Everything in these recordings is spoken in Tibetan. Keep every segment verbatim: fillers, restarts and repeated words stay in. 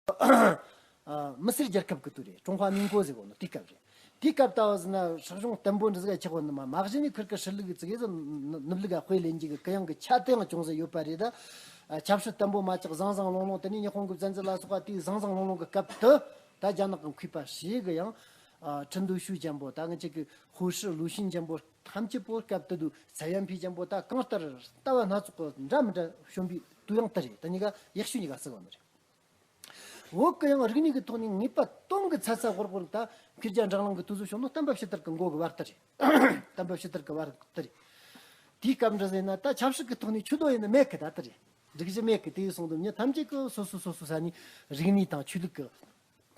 ཨ། མི་སེར་རྒྱལ་ཁབ་ཀྱི་དུས་རེད། ཀྲུང་ཧྭ་མིན་གོ་ཟེར་གོ་ནོ་དེའི་སྐབས་རེད། དེའི་སྐབས་ལྟ་བུ་ཟིན་ན་སྲིད་གཞུང་བརྟན་པོ་འདི་ཟིག་ཆགས་གོ་ནི་མ་མ་གཞི་ནས་ཁིར་ཀི་ཧྲི་ལུག་གི་ཙི་གེ་ཟིག་ནུབ་ལུག་ག་དཔེ་ལེན་རྒྱུ་གི་གུ་ཡངས་གི་ཆ་དེ་ཡང་ཅུང་ཟད་ཡོད་པ་རེད། ད་ཆབ་སྲིད་བརྟན་པོ་མ་ཆགས་བཟང་བཟང་ལོང་ལོང་དེ་ནས་ཉི་ཧོང་གི་བཙན་འཛུལ་ལ་སོགས་པ་དེའི་བཟང་བཟང་ལོང་ལོང་གི་སྐབས་དུ་ད་རྒྱ་ནག་གི་མཁས་པ་ཞིག་གི་ཡང་ཁྲིན་ཏུའུ་ཞུས་ཅན་པོ། ད་ངི་ཅིག་གི་ཧུའུ་ཧྲི་ལུའུ་ཤིན་ཅན་པོ་ཐམས་ཅད་པོ་སྐབས་དུ་དུ་ཚའེ་ཡན་ཕི་ཅན་པོ། ད་གང་ལྟར་ལྟ་བ་སྣ་ཚོགས་གི་འདྲ་མི་འདྲ་བྱོན་པའི་དུས་ཡང་དེ་རེད། ད་གཉིས་ཀ་ཡག་ཤོས་གཉིས་ཀ་བརྩི་གོ་ནི་རེད། བོད་ཀྱི་ཡང་རིག་གནས་ཀྱི་ཐོག་ནས་ངེས་པ་དོན་གྱི་ཚ་ཚ་ཧོར་ཧོར་ད་མཁས་རྒྱ་འགྲན་གླེང་གི་དུས་སུ་བྱུང་ནོ་བསྟན་པ་ཕྱི་དར་གྱི་མགོ་གི་བར་དུ་རེད། བསྟན་པ་ཕྱི་དར་གྱི་བར་དུ་རེད། དེའི་སྐབས་འདྲ་ཟེར་ན་ད་ཆབ་སྲིད་ཀྱི་ཐོག་ནས་ཆོས་དོན་ཡིན་ནི་མེད་གི། ད་ལྟ་རེད། སྒྲིག་གཞི་མེད་གི། དེ་ཡིན་སོང་དུས་མྱི་ཐམས་ཅད་ཀྱི་སོ་སོ་སོ་སོ་ས་ནས་རིག་གནས་དང་ཆོས་ལུགས་ཀྱི་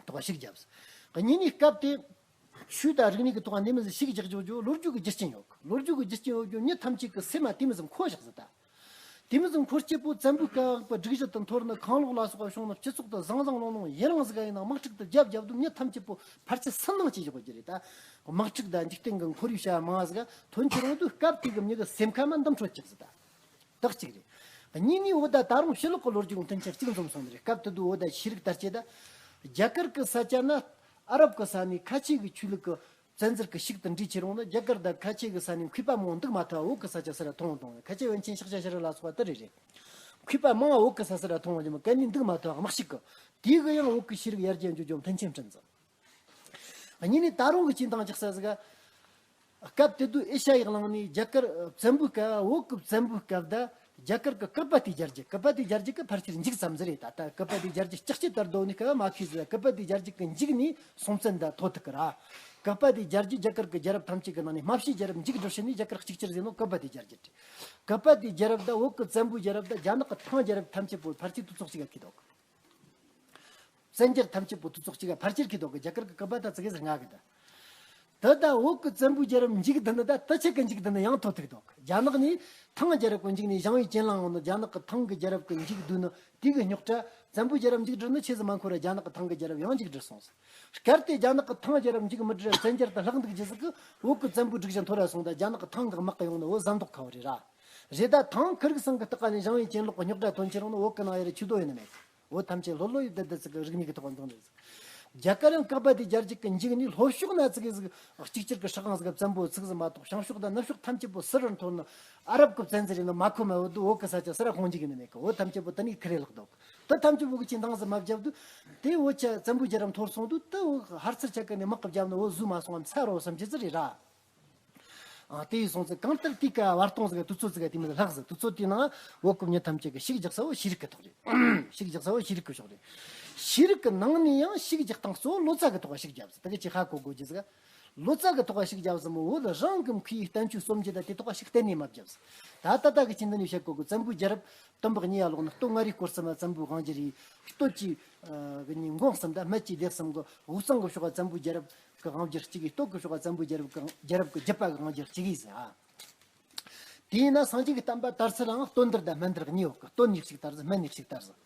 ཐོག་ཞུགས་བརྒྱབ། གཉིས་ནས་སྐབས་དེ་ཆོས་དང་རིག་གནས་ཀྱི་ཐོག་ནས་མི་ཟིག་ཞིག་རྒྱག་རྒྱུ་རྒྱུ་ལོ་རྒྱུས་ཀྱི་རྒྱུ་རྐྱེན་ཡོད་གི། ལོ་རྒྱུས་ཀྱི་རྒྱུ་རྐྱེན་ཡོད་རྒྱུ་མྱི་ཐམས་ཅད་ཀྱི་སེམས་མ་དེ་མི་ཟིག་འཁོར་བཞག་ཟིག་ད། དེ་མི་ཟིག་འཁོར་སྐྱེ་པོ་བཙན་པོའི་སྐབས་ཀྱི་སྒྲིག་གཞི་དུ་འཐོར་ནི་གང་ལོག་ལ་སོགས་པ་བྱུང་ནི་སྤྱི་ཚོགས་དུ་བཟང་བཟང་ལོང་ལོང་ཡི་རང་ཟིག་ཡིན་ན་དམག་འཁྲུག་དུ་བརྒྱབ་བརྒྱབ་དུས་མྱི་ཐམས་ཅད་པོ་ཕལ་ཆེར་སུན་སྣང་སྐྱེ་བཞག་གི་རེད་ད། དམག་འཁྲུག་དང་འཇིག་རྟེན་གྱི་ཁོར་ཡུག་བྱ་བ་མང་ཟིག་ཐོན་གྱི་རུང་དུས་སྐབས་དེ་གི་མྱི་གི་སེམས་ཁ་མ་འདུམ་འཕྲོད་ཅིག་ཟིག་ད། དག་གཅིག་རེད། གཉིས་ནས་བོད་ད་ད་རུང་ཕྱི་ལོགས་ཀྱི་ལོ་རྒྱུས་མཐུན་རྐྱེན་གཅིག་འཛོམས་སོང་ནི་རེད། སྐབས་དེ་དུས་བོད་ད་ཤེས་རིག་དར་རྒྱས་ད། རྒྱ་གར་གྱི་ས་ཆ་ན་ཨ་རབ་ཀྱི་ས་ནས་ཁ་ཆེ་གི་ཆོས་ལུགས་ཀྱི་བཙན་འཛུལ་གྱི་ཤུགས་དེ་འདྲ་ཆེ་རུང་ན། རྒྱ་གར་ད་ཁ་ཆེ་གི་ས་ནས་མཁས་པ་མང་འདུག་མ་ཐུབ་བོད་ཀྱི་ས་ཆ་སུ་ར་ཐོན་འོང་དང་། ཁ་ཆེ་པཎ་ཆེན་ཤཱཀྱ་ཤྲཱི་ལ་སོགས་པ་དེ་རེད་རེད། མཁས་པ་མང་བོད་ཀྱི་ས་སུ་ར་ཐོན་འོང་རྒྱུ་མ་གན་ནས་འདུག་མ་ཐུབ་དམག་ཤུགས་ཀྱི། དེ་གི་ཡང་བོད་ཀྱི་ཤེས་རིག་ཡར་རྒྱས་འགྲོ་རྒྱུ་མཐུན་རྐྱེན་བསྐྲུན་ཟིག་གཉིས་ནས་ད་རུང་གི་ཅིག་འདང་རྒྱག་ས་ཟིག་སྐབས་དེ་དུས་ཨེ་ཤ་ཡའི་གླིང་ནས་རྒྱ་གར་བཙན་པོའི་སྐབས། བོད་ཀྱི་བཙན་པོའི་སྐབས་ད་རྒྱ་གར་གྱི་ཀིར་པ་ཏི་རྒྱལ་རྒྱུད། ཀིར་པ་ཏི་རྒྱལ་རྒྱུད་ཀྱི་ཕལ་ཆེར་མཇུག་ཙམ་ཟིག་རེད། ད་ལྟ་ཀིར་པ་ཏི་རྒྱལ་རྒྱུད་ལྕགས་ཀྱི་དར་རྡོ་ནས་སྐབས་མ་ཁུས་ཟིག་ཀིར་པ་ཏི་རྒྱལ་རྒྱུད་ཀྱི་མཇུག་ནས་སྲོང་བཙན་ད་ཐོ་ཐུག་གི་ར། ཀིར་པ་ཏི་རྒྱལ་རྒྱུད་རྒྱ་གར་གྱི་རྒྱལ་རབས་ཐམས་ཅད་ཀྱི་ནང་ནས་སྨྲ་བྱའི་རྒྱལ་རབས་མཇུག་སྒྲིལ་ཕྱིན་ནས་རྒྱ་གར་གཅིག་གྱུར་ཟིན་ནོ་ཀིར་པ་ཏི་རྒྱལ་རྒྱུད་རེད། ཀིར་པ་ཏི་རྒྱལ་རབས་ད་བོད་ཀྱི་བཙན་པོའི་རྒྱལ་རབས་ད་རྒྱ་ནག་གི་ཐང་རྒྱལ་རབས་ཐམས་ཅད་པོ་ཕལ་ཆེར་དུས་ཚོད་གཅིག་ག་འཁེལ་འདུག་བཙན་རྒྱལ་ཐམས་ཅད་པོ་དུས་ཚོད་གཅིག་ག་ཕལ་ཆེར་འཁེལ་འདུག་གི། རྒྱ་གར་གི་ཀིར་པ་ད་ཙི་གེ་ཟིག་སྔ་གི་ད། ད་ལྟ་བོད་གི་བཙན་པོའི་རྒྱལ་རབས་མཇུག་བསྡུ་ནི་ད་ད་ཆད་གི་མཇུག་བསྡུ་ནི་ཡང་ཐོ་ཐུག་འདུག་རྒྱ་ནག་ནས་ཐང་རྒྱལ་རབས་གི་མཇུག་ནས་ཞང་བའི་གྱེན་ལངས་འོང་ནི། རྒྱ་ནག་གི་ཐང་གི་རྒྱལ་རབས་གི་མཇུག་བསྡུ་ནི་དེ་གི་རྙོག་དྲ། བཙན་པོའི་རྒྱལ་རབས་མཇུག་བསྒྲིལ་ནི་ཆེས་སུ་མ་འཁོར་བར་རྒྱ་ནག་གི་ཐང་གི་རྒྱལ་རབས་ཡང་མཇུག་བསྒྲིལ་སོང་ཟིག་གལ་ཏེ་རྒྱ་ནག་གི་ཐང་རྒྱལ་རབས་མཇུག་མི་བསྒྲིལ་བར་བཙན་རྒྱལ་དུ་ལྷག་འདུག་རྒྱུ་ཟིག་གི་བོད་གི་བཙན་པོའི་སྒྲིག་གཞི་འཐོར་ར་སོང་ད། རྒྱ་ནག་གི་ཐང་གི་དམག་གི་ཡོང་ནི་བོད་ཟམ་ཏོག་ཁ་བོ་རེད་ར། རེད། ད་ཐང་ཁིར་གི་སང་གི་སྟག་ནས་ཞང་བའི་གྱེན་ལོག་གི་རྙོག་དྲ་ཐོན་ཁྱེར་འོང་ནི་བོད་གི་ནང་ཡ་རེ་ཆོས་དོན་ཡིན་ནི་མེད། བོད་ཐམས་ཅད་ལྷོད་ལྷོད་ཡོད་བསྡད་བསྡད་ཟིག་གི་རིག་གནས་ཀྱི་ཐོག་འདང་རེད་ཟིག་རྒྱ་གར་ཡང་ཀིར་པ་ཏི་རྒྱལ་རྒྱུད་ཀྱི་མཇུག་ནས་ལྷོ་ཕྱོགས་ན་ཙི་གེ་ཟིག་གཅིག་གྱུར་གྱི་སྲིད་དབང་ཟིག་བཙན་པོ་ཚུགས་ཟིག་མ་གཏོགས། བྱང་ཕྱོགས་དང་ནུབ་ཕྱོགས་ཐམས་ཅད་པོ་སུ་རུ་འཐོར་ནི། ཨ་རབ་ཀྱི་བཙན་འཛུལ་ཡིན་ནི་མ་ཁོ་མ་བོད་དུ་བོད་ཀྱི་ས་ཆ་སུ་ར་ཁོང་འཇིག་ཡིན་ནི་མེད་གི། བོད་ཐམས་ཅད་པོ་དེ་ནས་ཁེར་རེ་ལྷག་འདུག་དེ་ཐམས་ཅད་པོ་གི་ཅིག་འདང་ཟིག་མ་བརྒྱབ་དུས་དེ་བོད་ཆ་བཙན་པོའི་རྒྱལ་རབས་འཐོར་སོང་དུས་དེ་བོད་ཧར་ཚུར་ཆ་ག་ནས་དམག་གི་བརྒྱབ་ནི་བོད་ཟོས་མ་སོང་བ་མཚར་རོ་བསམ་རྒྱུ་ཟིག་རེད་ར། ཨ། དེ་ཡིན་སོང་ཙང་གང་ལྟར་དེའི་སྐབས་བར་སྟོང་ཟིག་ག་དུས་ཚོད་ཟིག་ག་དེ་མི་ལྷག་ཟིག་དུས་ཚོད་དེའི་ནང་བོད་ཀྱི་མྱི་ཐམས་ཅད་ཀྱི་ཤུགས་རྒྱག་ས་བོ་ཤེས་རིག་གི་ཐོག་རེད། ཤུགས་རྒྱག་ས་བོ་ཤེས་རིག་གི་ཕྱོགས་རེད། ཤེས་རིག་གི་ནང་ནས་ཡང་ཤུགས་རྒྱག་སྟངས་གཙོ་བོ་ལོ་ཙཱ་གི་ཐོག་ལ་ཤུགས་བརྒྱབ་ཟིག་ད་གི་ཅིག་ཧ་གོ་དགོས་རྒྱུ་ཟིག་ལོ་ཙཱ་གི་ཐོག་ལ་ཤུགས་བརྒྱབ་ཟིག་མོ་བོད་རང་གི་མཁས་པའི་བསྟན་བཅོས་རྩོམ་རྒྱུ་ད་དེ་ཐོག་ལ་ཤུགས་གཏན་ནས་མ་བརྒྱབ་ཟིག་ད་ད་ལྟ་གི་ཅིག་འདི་ནས་བཤད་དགོས་གི། བཙན་པོའི་རྒྱལ་རབས་དུམ་བུ་གཉིས་ཡ་ལོག་ན། སྟོད་མངའ་རིས་སྐོར་གསུམ་ལ་བཙན་པོའི་དབང་སྒྱུར་ཡིན། སྟོད་ཀྱི་ཨ་གི་ནི་འགོང་གསུམ་དང་སྨད་ཀྱི་སྡེ་གསུམ་གི། དབུས་གཙང་གི་ཕྱོགས་ལ་བཙན་པོའི་རྒྱལ་རབས་གི་དབང་སྒྱུར་གཅིག་གིས། སྟོད་ཀྱི་ཕྱོགས་ལ་བཙན་པོའི་རྒྱལ་རབས་གི་རྒྱལ་རབས་གི་བརྒྱུད་པ་གི་དབང་སྒྱུར་གཅིག་ཡིན་ཟེར། ཨ། དེས་ན་སངས་རྒྱས་ཀྱི་བསྟན་པ་དར་ཚུལ་ལའང་སྟོད་འདིར་དང་སྨད་འདིར་གཉིས་ཡོད་གི། སྟོད་ནས་གཅིག་དར་ཟིག་སྨད་ནས་གཅིག་དར་ཟིག་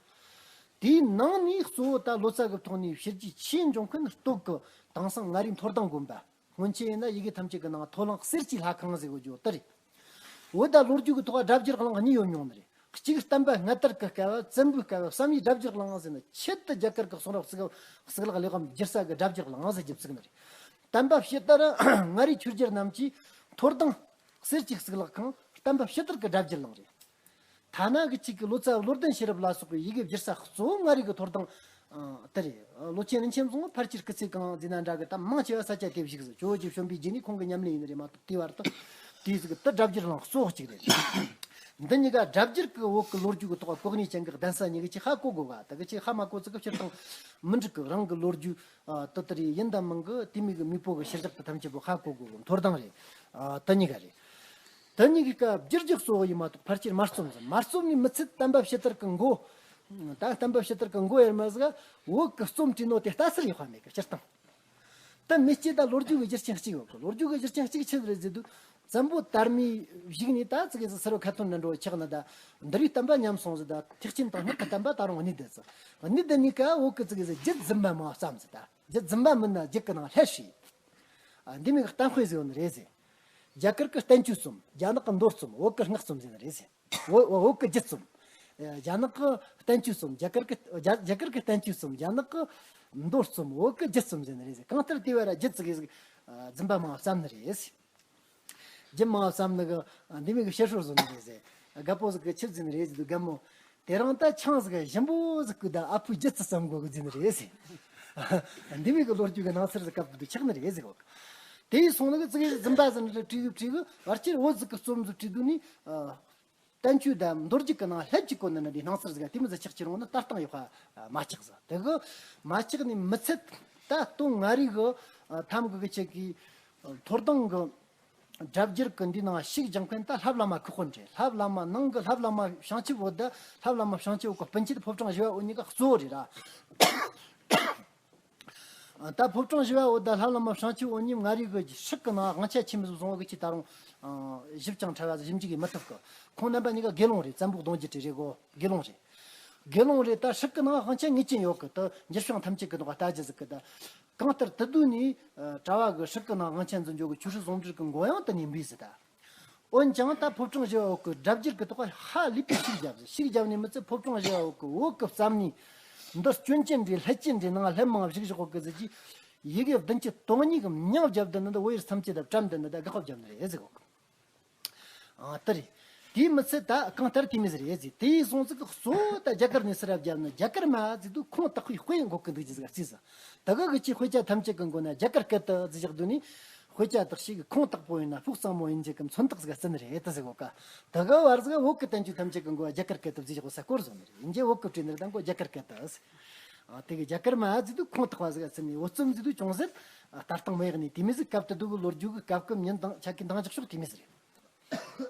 དེའི་ནང་ནས་གཙོ་བོ་ད་ལོ་ཙཱ་གི་ཐོག་ནས་ཕྱི་རྒྱལ་ཆེས་འབྱུང་མཁན་སྟོད་ཀྱི་དེང་སང་མངའ་རིས་མཐོ་ལྡིང་དགོན་པ། སྔོན་ཆད་ཡིན་ན་ཡི་གེ་ཐམས་ཅད་ཀྱི་ནང་མཐོ་གླིང་གསེར་གྱི་ལྷ་ཁང་ཟེར་གོ་རྒྱུ་དེ་རེད། འོ་ད་ལོ་རྒྱུས་ཀྱི་ཐོག་སྒྲ་བསྒྱུར་གླིང་གཉིས་ཡོད་མྱོང་ནི་རེད། གཅིག་བསྟན་པ་སྔ་དར་གྱི་སྐབས་བ། བཙན་པོའི་སྐབས་བ་བསམ་ཡས་སྒྲ་བསྒྱུར་གླིང་ཟེར་ནི། ཆེད་དུ་རྒྱ་གར་གྱི་གསུང་རབ་གཙུག་གཙུག་ལག་ལེགས་པར་བསྒྱུར་ས་གི་སྒྲ་བསྒྱུར་གླིང་ཟེར་རྒྱུ་བཙུགས་ནི་རེད། བསྟན་པ་ཕྱི་དར་མངའ་རིས་ཆོས་རྒྱལ་རྣམས་ཀྱིས་མཐོ་ལྡིང་གསེར་གྱི་གཙུག་ལག་ཁང་བསྟན་པ་ཕྱི་དར་གྱི་སྒྲ་བསྒྱུར་གླིང་རེད། ཐ་ན་གི་གཅིག་གི་ལོ་ཙཱ་བློ་ལྡན་ཤེས་རབ་ལ་སོགས་པའི་ཡི་གེ་བསྒྱུར་ས་གཙོ་བོ་མངའ་རིས་ཀྱི་མཐོ་ལྡིང་། ཨ། དེ་རེད། ལོ་ཆེན་རིན་ཆེན་བཟང་པོ་ཕལ་ཆེར་སྐུ་ཚེ་གང་ཟིན་ན་འདྲ་གི། ད་མང་ཆེ་བ་ས་ཆ་དེ་བཞུགས་ཟིག་ཇོ་བོ་རྗེ་བྱོན་པའི་རྗེས་ནས་ཁོང་གི་ཉམས་ལེན་ཡིན་ནི་རེད་མ་གཏོགས། དེའི་བར་དུ་དེ་ཟིག་དེ་སྒྲ་བསྒྱུར་གླིང་གཙོ་བོ་གཅིག་རེད། འདི་གཉིས་ཀ་སྒྲ་བསྒྱུར་གི་བོད་གི་ལོ་རྒྱུས་གི་ཐོག་གོ་གནས་ཅན་གི་གདན་ས་གཉིས་གི་ཅིག་ཧ་གོ་དགོས་ག་ད་གི་ཅིག་ཧ་མ་གོ་ཙི་གི་སྤྱིར་བཏང་མི་འགྲིག་གི། རང་གི་ལོ་རྒྱུས། ཨ། དེ་ལྟར་ཡིན་དང་མིན་གི་དེ་མོ་གི་མེས་པོ་གི་ཤུལ་བཞག་དེ་ཐམས་ཅད་པོ་ཧ་གོ་དགོས་གི། མཐོ་ལྡིང་རེད། ཨ། དེ་གཉིས་ཀ་རེད། དེ་གཉིས་ཀ་བསྒྱུར་རྒྱུ་གཙོ་བོ་ཡིན་མ་གཏོགས་ཕལ་ཆེར་མ་རྩོམ་ཟིག་མ་རྩོམ་ནས་མི་ཚད་བསྟན་པ་ཕྱི་དར་གི་མགོ། ད་བསྟན་པ་ཕྱི་དར་གི་མགོ་ཡར་མ་ཟིག་བོད་གི་རྩོམ་བྲིས་ནོ་དེ་ལྟ་ཚུལ་ཡག་པ་མེད་གི། སྤྱིར་བཏང་དེ་མི་སྐྱེ། ད་ལོ་རྒྱུས་གི་རྒྱུ་རྐྱེན་གཅིག་ཡོད་གི། ལོ་རྒྱུས་གི་རྒྱུ་རྐྱེན་གཅིག་ཆི་ཟིག་རེད་ཟེར་དུས། བཙན་པོ་དར་མའི་གཞུག་ནས་ད་ཙི་གེ་ཟིག་སི་རོ་ཁ་ཐོན་ན་འགྲོ་ཆགས་ན། ད་འདུལ་བའི་བསྟན་པ་ཉམས་སོང་ཟིག་ད་ཐེག་ཆེན་དང་སྔགས་ཀྱི་བསྟན་པ་ད་རུང་གནས་བསྡད་ཟིག་གནས་བསྡད་ནི་ཀ་བོད་གི་ཙི་གེ་ཟིག་རྒྱུད་འཛིན་པ་མང་བ་བརྩམས་ཟིག་ད་རྒྱུད་འཛིན་པ་མིན་ན་རྒྱུད་གི་ནང་ལྷད་ཤེས། ཨ། འདི་མོ་གི་གཏམ་དཔེ་ཟིག་ཡོད་ནི་རེད་ཟེར། རྒྱ་གར་གི་བསྟན་བཅོས་རྩོམ། རྒྱ་ནག་གི་མདོ་རྩོམ། བོད་གི་སྔགས་རྩོམ་ཟེར་ནི་རེད་ཟེར། བོད་བོད་གི་རྒྱུད་རྩོམ། རྒྱ་ནག་གི་བསྟན་བཅོས་རྩོམ། རྒྱ་གར་གི་རྒྱ་རྒྱ་གར་གི་བསྟན་བཅོས་རྩོམ། རྒྱ་ནག་གི་མདོ་རྩོམ། བོད་གི་རྒྱུད་རྩོམ་ཟེར་ནི་རེད་ཟེར། གང་ལྟར་དེ་བར་རྒྱུད་ཙི་གེ་ཟིག་རྫུན་པ་མང་བ་བརྩམས་ནི་རེད་ཟེར། རྒྱུད་མང་བ་བརྩམས་ནི་གི་འདི་མོ་གི་བཤད་སྲོལ་བཟོ་ནི་རེད་ཟེར། རྒད་པོ་ཟིག་གི་ཆི་ཟེར་ནི་རེད་ཟེར་དུས། རྒད་མོ་དེ་རིང་ད་ཆང་ཟིག་ཞིམ་པོ་ཟིག་བསྐོལ་ད་ཨ་ཕོའི་རྒྱུད་ཙི་བརྩམ་དགོས་གི་ཟེར་ནི་རེད་ཟེར། འདི་མོ་གི་ལོ་རྒྱུས་གི་སྣང་ཚུལ་ཟིག་སྐབས་དེ་དུས་ཆགས་ནི་རེད་ཟེར་གོ། དེ་ཡིས་སོང་ནི་གི་ཙི་གེ་ཟིག་རྫུན་པ་ཟིག་འདྲ་བྲིས་གི་བྲིས་གི། བར་ཆེར་བོད་ཟིག་གི་རྩོམ་ཟིག་བྲིས་དུས་ནི། བསྟན་བཅོས་དང་མདོ་རྒྱུད་ཀྱི་ནང་ལྷད་ཀྱི་གོ་ནི་ནི་འདི་སྣང་ཚུལ་ཟིག་དེ་མོ་ཟིག་ཆགས་ཀྱི་རུང་ནི། ལྟ་སྟངས་ཡག་པ་མ་ཆགས་ཟིག། དེ་གི་མ་ཆགས་ནི་མི་ཚད། ད་དོན་ང་རའི་གི་ཐམ་གི་གི་ཆེད་ཀྱི་མཐོ་སྒང་གི་སྒྲ་སྒྱུར་གི་འདི་ནང་ཞུགས་སྦྱང་མཁན་ད་ལྷ་བླ་མ་ཁག་པོ་རེད། ལྷ་བླ་མ་ནང་གི་ལྷ་བླ་མ་བྱང་ཆུབ་འོད་དང་། ལྷ་བླ་མ་བྱང་ཆུབ་འོད་ཀྱི་སྤུན་མཆེད་ཕོ་བྲང་བཞི་བ་འོ་གཉིས་ཀ་གཙོ་བོ་རེད་ར། ད་ཕོ་བྲང་བཞི་བ་འོ་དང་ལྷ་བླ་མ་བྱང་ཆུབ་འོད་གཉིས་ང་རའི་གི་སྲོག་གི་ནང་དབང་ཆ་ཆེན་པོ་ཟིག་བཟུང་བ་གི་ཆེད། ད་རུང་ཞིབ་ཅིང་ཕྲ་བ་ཟིག་ཞིབ་འཇུག་གིས་མི་ཐུབ་གི། ཁོང་རྣམ་པ་གཉིས་ཀ་དགེ་སློང་རེད། བཙན་པོ་གདུང་རྒྱུད་རེད་གོ། དགེ་སློང་རེད། དགེ་སློང་རེད། ད་སྲོག་གི་ནང་དབང་ཆ་ངེས་ཅན་ཡོད་གི། ད་འགྱུར་བྱང་ཐམས་ཅད་ཀྱི་ཐོག་ལྟ་རྒྱུ་ཟིག་གི། ད་གང་ལྟར་དེ་དུས་ནས་གྲྭ་བ་གི་སྲོག་གི་ནང་དབང་ཆ་འཛིན་རྒྱུ་གི་ཆོས་སྲིད་ཟུང་འབྲེལ་གི་མགོ་ཡང་དེ་ནས་འབུས་ཟིག་ད། འོན་ཀྱང་ད་ཕོ་བྲང་བཞི་བ་འོག་གི་སྒྲ་བསྒྱུར་གི་ཐོག་ཧ་ལས་པའི་ཤུགས་རྒྱབ་ཟིག། ཤུགས་རྒྱབ་ནས་མི་ཚད། ཕོ་བྲང་བཞི་བ་འོག་གི་བོད་གི་རྩོམ་ནི་འདི་སྐྱོན་ཅན་རེད། ལྷད་ཅན་རེད། ནང་ལྷད་མང་བཞུགས་བཞག་གི་ཟེར་གྱི། ཡི་གེ་བདུན་ཅུ་དོན་གཉིས་གི་མྱིང་བརྒྱབ་དུས་ནི་འདི་བོད་ཡུལ་ཐམས་ཅད་ད་བཀྲམ་དུས་ནི་ད་དགག་པ་བརྒྱབ་ནི་རེད་ཟེར་གོ། ཨ་དེ་རེད། དེས་མི་ཚད་ད་གང་ལྟར་དེ་མོ་ཟིག་རེད་ཟེར། དེ་ཡིས་སོང་ཙི་གི་གཙོ་བོ་ད་རྒྱ་གར་ནས་ཟུར་ར་བརྒྱབ་ནི། རྒྱ་གར་མ་ཟེར་དུས་ཁུངས་དག་པའི་དཔེ་འགོད་གི་འདུག་རྒྱུ་ཟིག་རྩིས་ཟིག། ད་གི་གི་ཆེ་དཔེ་ཆ་ཐམས་ཅད་གི་མགོ་ན་རྒྱ་གར་སྐད་དུ་ཟེར་བཞག་དུས་ནི། དཔེ་ཆ་དག་ཞིག་གི་ཁུངས་དག་པོ་ཡིན་ན་ཕུགས་གཙང་མོ་ཡིན་རྒྱུ་གི་མཚོན་རྟགས་ཟིག་རྩི་ནི་རེད་ད་ཟེར་གོ་ཀ། ད་གི་བར་ཟིག་བོད་གི་བསྟན་བཅོས་ཐམས་ཅད་གི་མགོ་རྒྱ་གར་སྐད་དུ་ཟེར་བཞག་ས་སྐོར་བཟོ་ནི་རེད། ཡིན་རྒྱུ་བོད་གི་བྲིས་ནི་རེད། ད་མགོ་རྒྱ་གར་སྐད་དུ་ཟེར། ཨ་དེ་གི་རྒྱ་གར་མ་ཟེར་དུས་ཁུངས་དག་པ་ཟིག་རྩི་ནི། བོད་རྩོམ་ཟེར་དུས་ཅུང་ཟད་ལྟ་སྟངས་མི་ཡག་ནི་དེ་མོ་ཟིག། སྐབས་དེ་དུས་གི་ལོ་རྒྱུས་གི་སྐབས་ཀྱི་མྱི་འདང་ཆ་གི་འདང་རྒྱག་ཕྱོགས་དེ་མོ་ཟིག་རེད།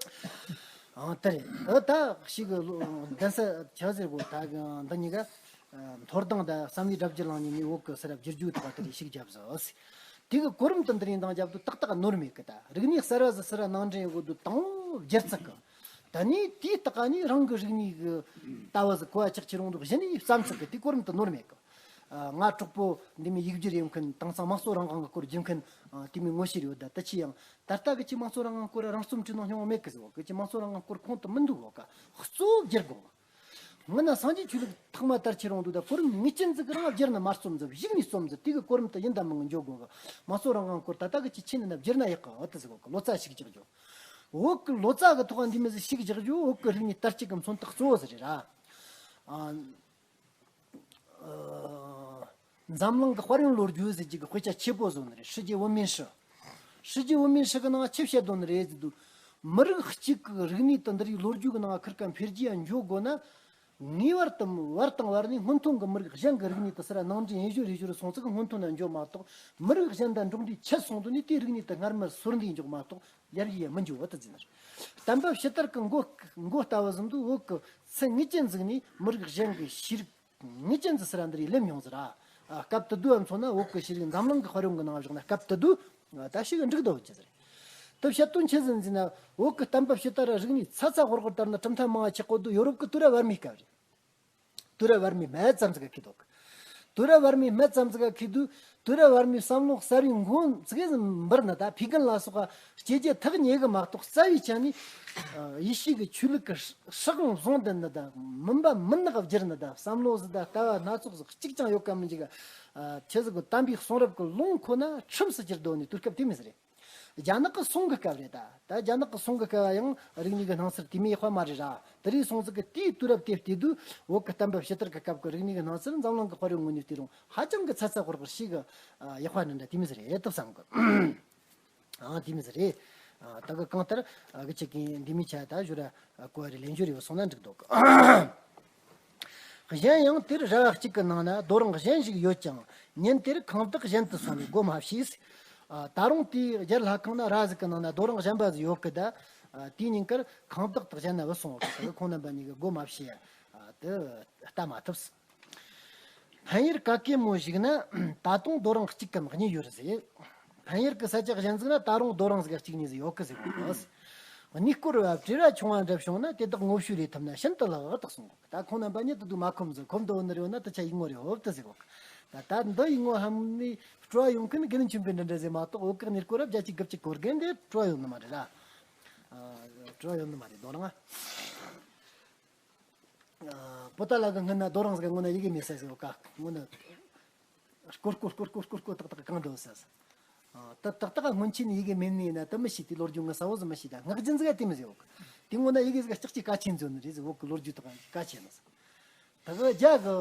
ཨང་། དེ་རེད། ཨ་ད་ཞིག་གི་ལོ་གདན་ས་ཆ་ཟེར་གོ། ད་གི་འདི་གཉིས་ཀ་མཐོ་སྒང་དང་བསམ་ཡས་སྒྲ་བསྒྱུར་གླིང་གཉིས་ནས་བོད་གི་ཟུར་ར་བསྒྱུར་རྒྱུ་དག་དེ་རེད། ཞིག་རྒྱབ་ཟིག། དེ་གི་གོ་རིམ་དུ་འདི་རིང་འདང་རྒྱབ་དུས་ཏག་ཏག་ནོར་མེད་གི། ད་རིག་གནས་གསར་བ་ཟིག་ཟུར་ར་ནང་འདྲེན་ཡོད་དུས་དང་པོ་བསྒྱུར་ཚིག་གི། ད་ནི་དེའི་སྟེང་ནས་རང་གི་རིག་གནས་གི་ལྟ་བ་ཟིག་གོ་བ་ཆགས་ཀྱི་རུང་དུས་གཞི་ནས་བརྩམས་ཚིག་གི། དེ་གོ་རིམ་དུ་ནོར་མེད་གི། ཨ་ང་གྲོགས་པོ་འདི་མོ་ཡིག་སྒྱུར་ཡོད་མཁན། དེང་སང་དམངས་གཙོ་རང་དབང་གི་སྐོར་སྒྱུར་མཁན་དེ་མོ་ངོ་ཤེས་ཡོད། ད་ད་ཅི་ཡང་ད་ལྟ་གི་ཅི་དམངས་གཙོ་རང་དབང་སྐོར་རང་རྩོམ་བྲིས་ནོ་སྙིང་བོ་མེད་གི་ཟེར་བ་གི། ཅི་དམངས་གཙོ་རང་དབང་སྐོར་ཁོང་དུ་མི་འདུག་གོ་ཀ། གཙོ་བོ་བསྒྱུར་དགོས། སྔོན་ན་སངས་རྒྱས་ཆོས་ལུགས་ཐོག་མ་དར་ཁྱེར་ཡོང་དུས་ད་གོ་རིམ་ངེས་ཅན་ཟིག་རང་བསྒྱུར་ན་མ་རྩོམ་ཟིག། གཞུག་ནས་རྩོམ་ཟིག། དེ་གི་གོ་རིམ་དུ་ཡིན་དང་མིན་འགྱོ་དགོས་གི། དམངས་གཙོ་རང་དབང་སྐོར་ད་ལྟ་གི་ཅི་ཆི་ནི་ན་བསྒྱུར་ན་ཡག་གི་འོ་དེ་ཟེར་གོ་ཀ། ལོ་ཙཱ་ཞིག་རྒྱག་རྒྱུ། བོད་གི་ལོ་ཙཱ་གི་ཐོག་འདི་མོ་ཟིག་ཞིག་རྒྱག་རྒྱུ་བོད་གི་རིག་གནས་དར་རྒྱས་གི་མཚོན་རྟགས་གཙོ་བོ་ཟིག་རེད་ར། ཨ། ཨ། འཛམ་གླིང་གི་དཔལ་ཡོན་ལོ་རྒྱུས་ཟེར་རྒྱུ་གི་དཔེ་ཆ་ཆེ་པོ་བཟོ་ནི་རེད། 世界文明史། 世界文明史 གི་ནང་ཆི་བཤད་དོ་ནི་རེད་ཟེར་དུས། མི་རིགས་གཅིག་གི་རིག་གནས་དེ་འདི་རིགས་ལོ་རྒྱུས་གི་ནང་ཁུར་ག་འཕེལ་རྒྱས་འགྱོ་དགོས་ན། ངེས་པར་དུ་བར་དང་བར་ནས་སྔོན་ཐོན་གྱི་མི་རིགས་གཞན་གྱི་རིག་གནས་དེ་ཟུར་ར་ནང་འདྲེན་ཡེ་ཞོར་ཡེ་ཞོར་སོང་ཙི་གི་སྔོན་ཐོན་ན་འགྱོ་མ་གཏོགས། མི་རིགས་གཞན་དང་འགྲོགས་འདྲིས་ཆད་སོང་དུས་ནས་དེའི་རིག་གནས་དེ་སྔར་མར་སོར་འདེབས་འཇོག་མ་གཏོགས་ཡར་རྒྱས་ཡང་མི་འགྱོ་བ་དེ་ཟིན་རེད། བསྟན་པ་ཕྱི་དར་གྱི་མགོ་མགོ་ལྟ་བུ་བཟུང་དུས་བོད་ཀྱི་ཚད་ངེས་ཅན་ཟིག་ནས་མི་རིགས་གཞན་གྱི་ཤེས་རིག་ངེས་ཅན་ཟིག་ཟུར་ར་འདི་རིགས་ལེན་མྱོང་ཟིག་ར། ཨ། སྐབས་དེ་དུས་ཨ་མཚོན་ན་བོད་ཀྱི་ཤེས་རིག་འཛམ་གླིང་གི་དཔལ་ཡོན་གྱི་ནང་བཞག་ན་སྐབས་དེ་དུས་ད་ཞིག་འགྲིག་འདུག་ཅི་ཟེར། དེ་བཤད་དོན་ཆི་ཟིག་ཟེར་ན། བོད་ཀྱི་བསྟན་པ་ཕྱི་དར་ར་རིག་གནས་ཚ་ཚ་ཧོར་ཧོར་དར་ན་གྲུབ་མཐའ་མང་བ་ཆགས་གོ་དུས་ཡོ་རོབ་ཀྱི་དུས་རབས་བར་མའི་སྐབས་རེད། དུས་རབས་བར་མའི་སྨད་ཙམ་ཟིག་ག་ཁེལ་འདུག། དུས་རབས་བར་མའི་སྨད་ཙམ་ཟིག་ག་ཁེལ་དུས། དུས་རབས་བར་མའི་བསམ་བློ་གསར་བའི་མགོ་ཙི་གེ་ཟིག་འབུར་ནི་ད་ཕི་གན་ལ་སོགས་པ་སྐྱེ་རྒྱུ་ཐག་ཉེ་གི་མ་གཏོགས། རྩ་བའི་ཆ་ནས་ཡེ་ཤུ་གི་ཆོས་ལུགས་ཀྱི་སྲིད་དབང་བཟུང་བསྡད་ནི་ད། མུན་པ་མུན་ནག་བསྒྱུར་ནི་ད། བསམ་བློ་ཟིག་ད་ལྟ་བ་སྣ་ཚོགས་ཟིག་གཅིག་ཀྱང་ཡོད་ག་མི་འཇུག་ག། ཆི་ཟིག་གི་དམ་པའི་གསུང་རབ་ཀྱི་ལུང་ཁོ་ན་ཁྲིམས་སུ་གྱུར་སྡོད་ནི་དུས་སྐབས་དེ་མོ་ཟིག་རེད། རྒྱ་ནག་གི་སུང་གི་སྐབས་རེད་ད། ད་རྒྱ་ནག་གི་སུང་གི་སྐབས་ཡང་རིག་གནས་ཀྱི་སྣང་ཚུལ་དེ་མོ་ཡག་པ་མ་རེད་ར། དེ་རིགས་སོང་ཙི་གི་དེའི་དུས་རབས་དེ་བལྟས་དུས་བོད་ཀྱི་བསྟན་པ་ཕྱི་དར་གྱི་སྐབས་ཀྱི་རིག་གནས་ཀྱི་སྣང་ཚུལ་འཛམ་གླིང་གི་དཔལ་ཡོན་ངོས་ནས་བལྟས་རུང་ཧ་ཅང་གི་ཚ་ཚ་ཧོར་ཧོར་ཞིག་གི་ཡག་པ་འདྲ་འདྲ་དེ་མོ་ཟིག་རེད་དུ་བསམ་གི། ཨང་། དེ་མོ་ཟིག་རེད། ཨ། ད་གི་གང་ལྟར་ཨ་གི་ཆེ་གི་འདི་མོ་ཆ་ད་ཞོར་ར་གོ་རེ་ལེན་ཞོར་རེ་བ་སོང་ན་འགྲིག་འདུག། གཞན་ཡང་དེར་ར་བ་གཅིག་གི་ནང་ན་རྡོ་རིང་གཞན་ཞིག་ཡོད་ཀྱང་ཉིན་དེར་ཁང་བདག་གཞན་དུ་སོང་ནས་སྒོ་མ་ཕྱེས། ཨ། ད་རུང་དེའི་རྒྱལ་ལྷ་ཁང་ན་ར་ཟིག་གི་ནང་ན་རྡོ་རིང་གཞན་པ་ཟིག་ཡོད་གི། ད་ཨ་དེའི་ཉིན་དཀར་ཁང་བདག་དག་གཞན་ན་བུད་སོང་བ་གི། ཁོང་རྣམ་པ་གཉིས་ཀྱིས་སྒོ་མ་ཕྱེ། ཨ། དེ་ལྟ་མ་ཐུབ། འཕན་ཡུལ་ག་གེ་མོ་ཞིག་ན་ད་དུང་རྡོ་རིང་གཅིག་གམ་གཉིས་ཡོད་ཟེར། འཕན་ཡུལ་གྱི་ས་ཆ་གཞན་ཟིག་ན་ད་རུང་རྡོ་རིང་ཟིག་གཅིག་གཉིས་ཟིག་ཡོད་གི་ཟེར་གོ། གནས་སྐོར་བ་བྲེལ་བ་ཆུང་བ་འདྲ་བྱུང་ན་དེ་དག་ངོ་བཤུས་རེ་ཐུབ་ན་ཤིན་ཏུ་ལེགས་དག་གསུང་གོ། ད་ཁོང་རྣམ་པ་གཉིས་དེ་དུས་མ་ཁོམ་ཟིག། ཁོམ་དུ་འོ་ནི་རེ་འོ་ན་དེ་ཆ་ཡིག་ངོ་རེ་ཧོབ་དུ་ཟེར་གོ། ད་ད་འདི་ཡིག་ངོ་ཧམ་ནི་སྤྲོ་བ་ཡོང་མཁན་དགེ་འདུན་ཆོས་འཕེལ་འདྲ་འདྲ་ཟིག་མ་གཏོགས། བོད་ཀྱི་གནས་སྐོར་བ་བརྒྱ་ཆ་དགུ་བཅུ་གོ་དགུ་འདི་སྤྲོ་བ་ཡོད་ནི་མ་རེད་ལ། ཨ། སྤྲོ་བ་ཡོད་ནི་མ་རེད། རྡོ་རིང་ང་། པོ་ཏཱ་ལ་གི་སྔོན་ན་རྡོ་རིང་ཟིག་སྔོན་ན་ཡི་གེ་མེད་ས་ཟིག་ཡོད་ཀ། སྔོན་ན་སྐོར་སྐོར་སྐོར་སྐོར་སྐོར་སྐོར་ཏག་ཏག་གང་འགྲོ་ས་ཟིག། ད་ཏག་ཏག་སྔོན་ཆད་ནས་ཡི་གེ་མེད་ནི་ཡིན་ན་ད་མི་ཤེས། དེ་ལོ་རྒྱུས་ངོ་ཚ་བོ་ཟིག་མི་ཤེས། ད་ངག་རྒྱུན་ཟིག་ག་དེ་མི་ཟིག་ཡོད་ཀ། དེ་སྔོན་ན་ཡི་གེ་ཟིག་ལྕགས་ཀྱི་ཀ་ཆེན་ཟིག་ཡོད་ནི་རེད་ཟིག། བོད་གི་ལོ་རྒྱུས་དག་ཀ་ཆེན་ཟིག། ད་གི་རྒྱ་གི་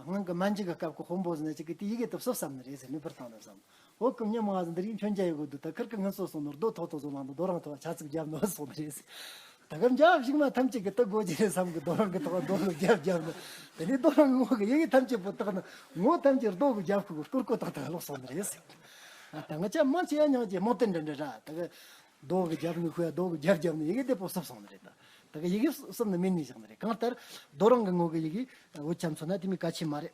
སྔོན་གི་མན་ཇུ་གི་སྐབས་གི་དཔོན་པོ་ཟིག་ན་ཅིག་གིས་དེ་ཡི་གེ་དེ་བསུབ་བསམ་ནི་རེད་ཟེར། མེད་པར་བཏང་ནི་བསམ། བོད་གི་མྱི་མང་ཟིག་འདི་རིགས་མཆོད་མཇལ་ཡི་གོ་འདུག། ད་ཁིར་གི་ངལ་གསོ་སོང་ནོ་རྡོ་ཐོག་ཐོག་བཟོ་ལང་དུ་རྡོ་རིང་ཐོག་ཆ་ཚིག་བརྒྱབ་ནོ་སོང་ནི་རེད་ཟེར། ད་གི་འཇའ་བ་གཞུག་མ་ཐམས་ཅད་གི་དུ་དགོས་ཀྱི་རེད་བསམ་གི། རྡོ་རིང་གི་ཐོག་རྡོ་གི་རྒྱབ་བརྒྱབ་ནོ། དེ་ནས་རྡོ་རིང་གི་ངོ་གི་ཡི་གེ་ཐམས་ཅད་པོ་བཏགས་ནི་ངོ་ཐམས་ཅད་རྡོ་གི་རྒྱབ་ཁུག་གི་སྐོར་སྐོར་ཏག་ཏག་ལོག་སོང་ནི་རེད་ཟེར། ད་ང་ཅག་མང་ཆེ་ཡ་མྱང་ཅེ་མོ་ཏན་འདྲ་འདྲ་ར། ད་གི་རྡོ་གི་རྒྱབ་ནི་ཁུ་ཡ་རྡོ་གི་རྒྱབ་རྒྱབ་ནི་ཡི་གེ་དེ་པོ་བསུབ་སོང་ནི་རེད། ད་ད་གི་ཡི་གེ་བསུབ་ནི་མེད་ནི་བཞག་ནི་རེད། གང་ལྟར་རྡོ་རིང་གི་ངོ་གི་ཡི་གེ་བོད་ཆ་མཚོན་ན་དེ་མོ་གལ་ཆེ་མ་རེད།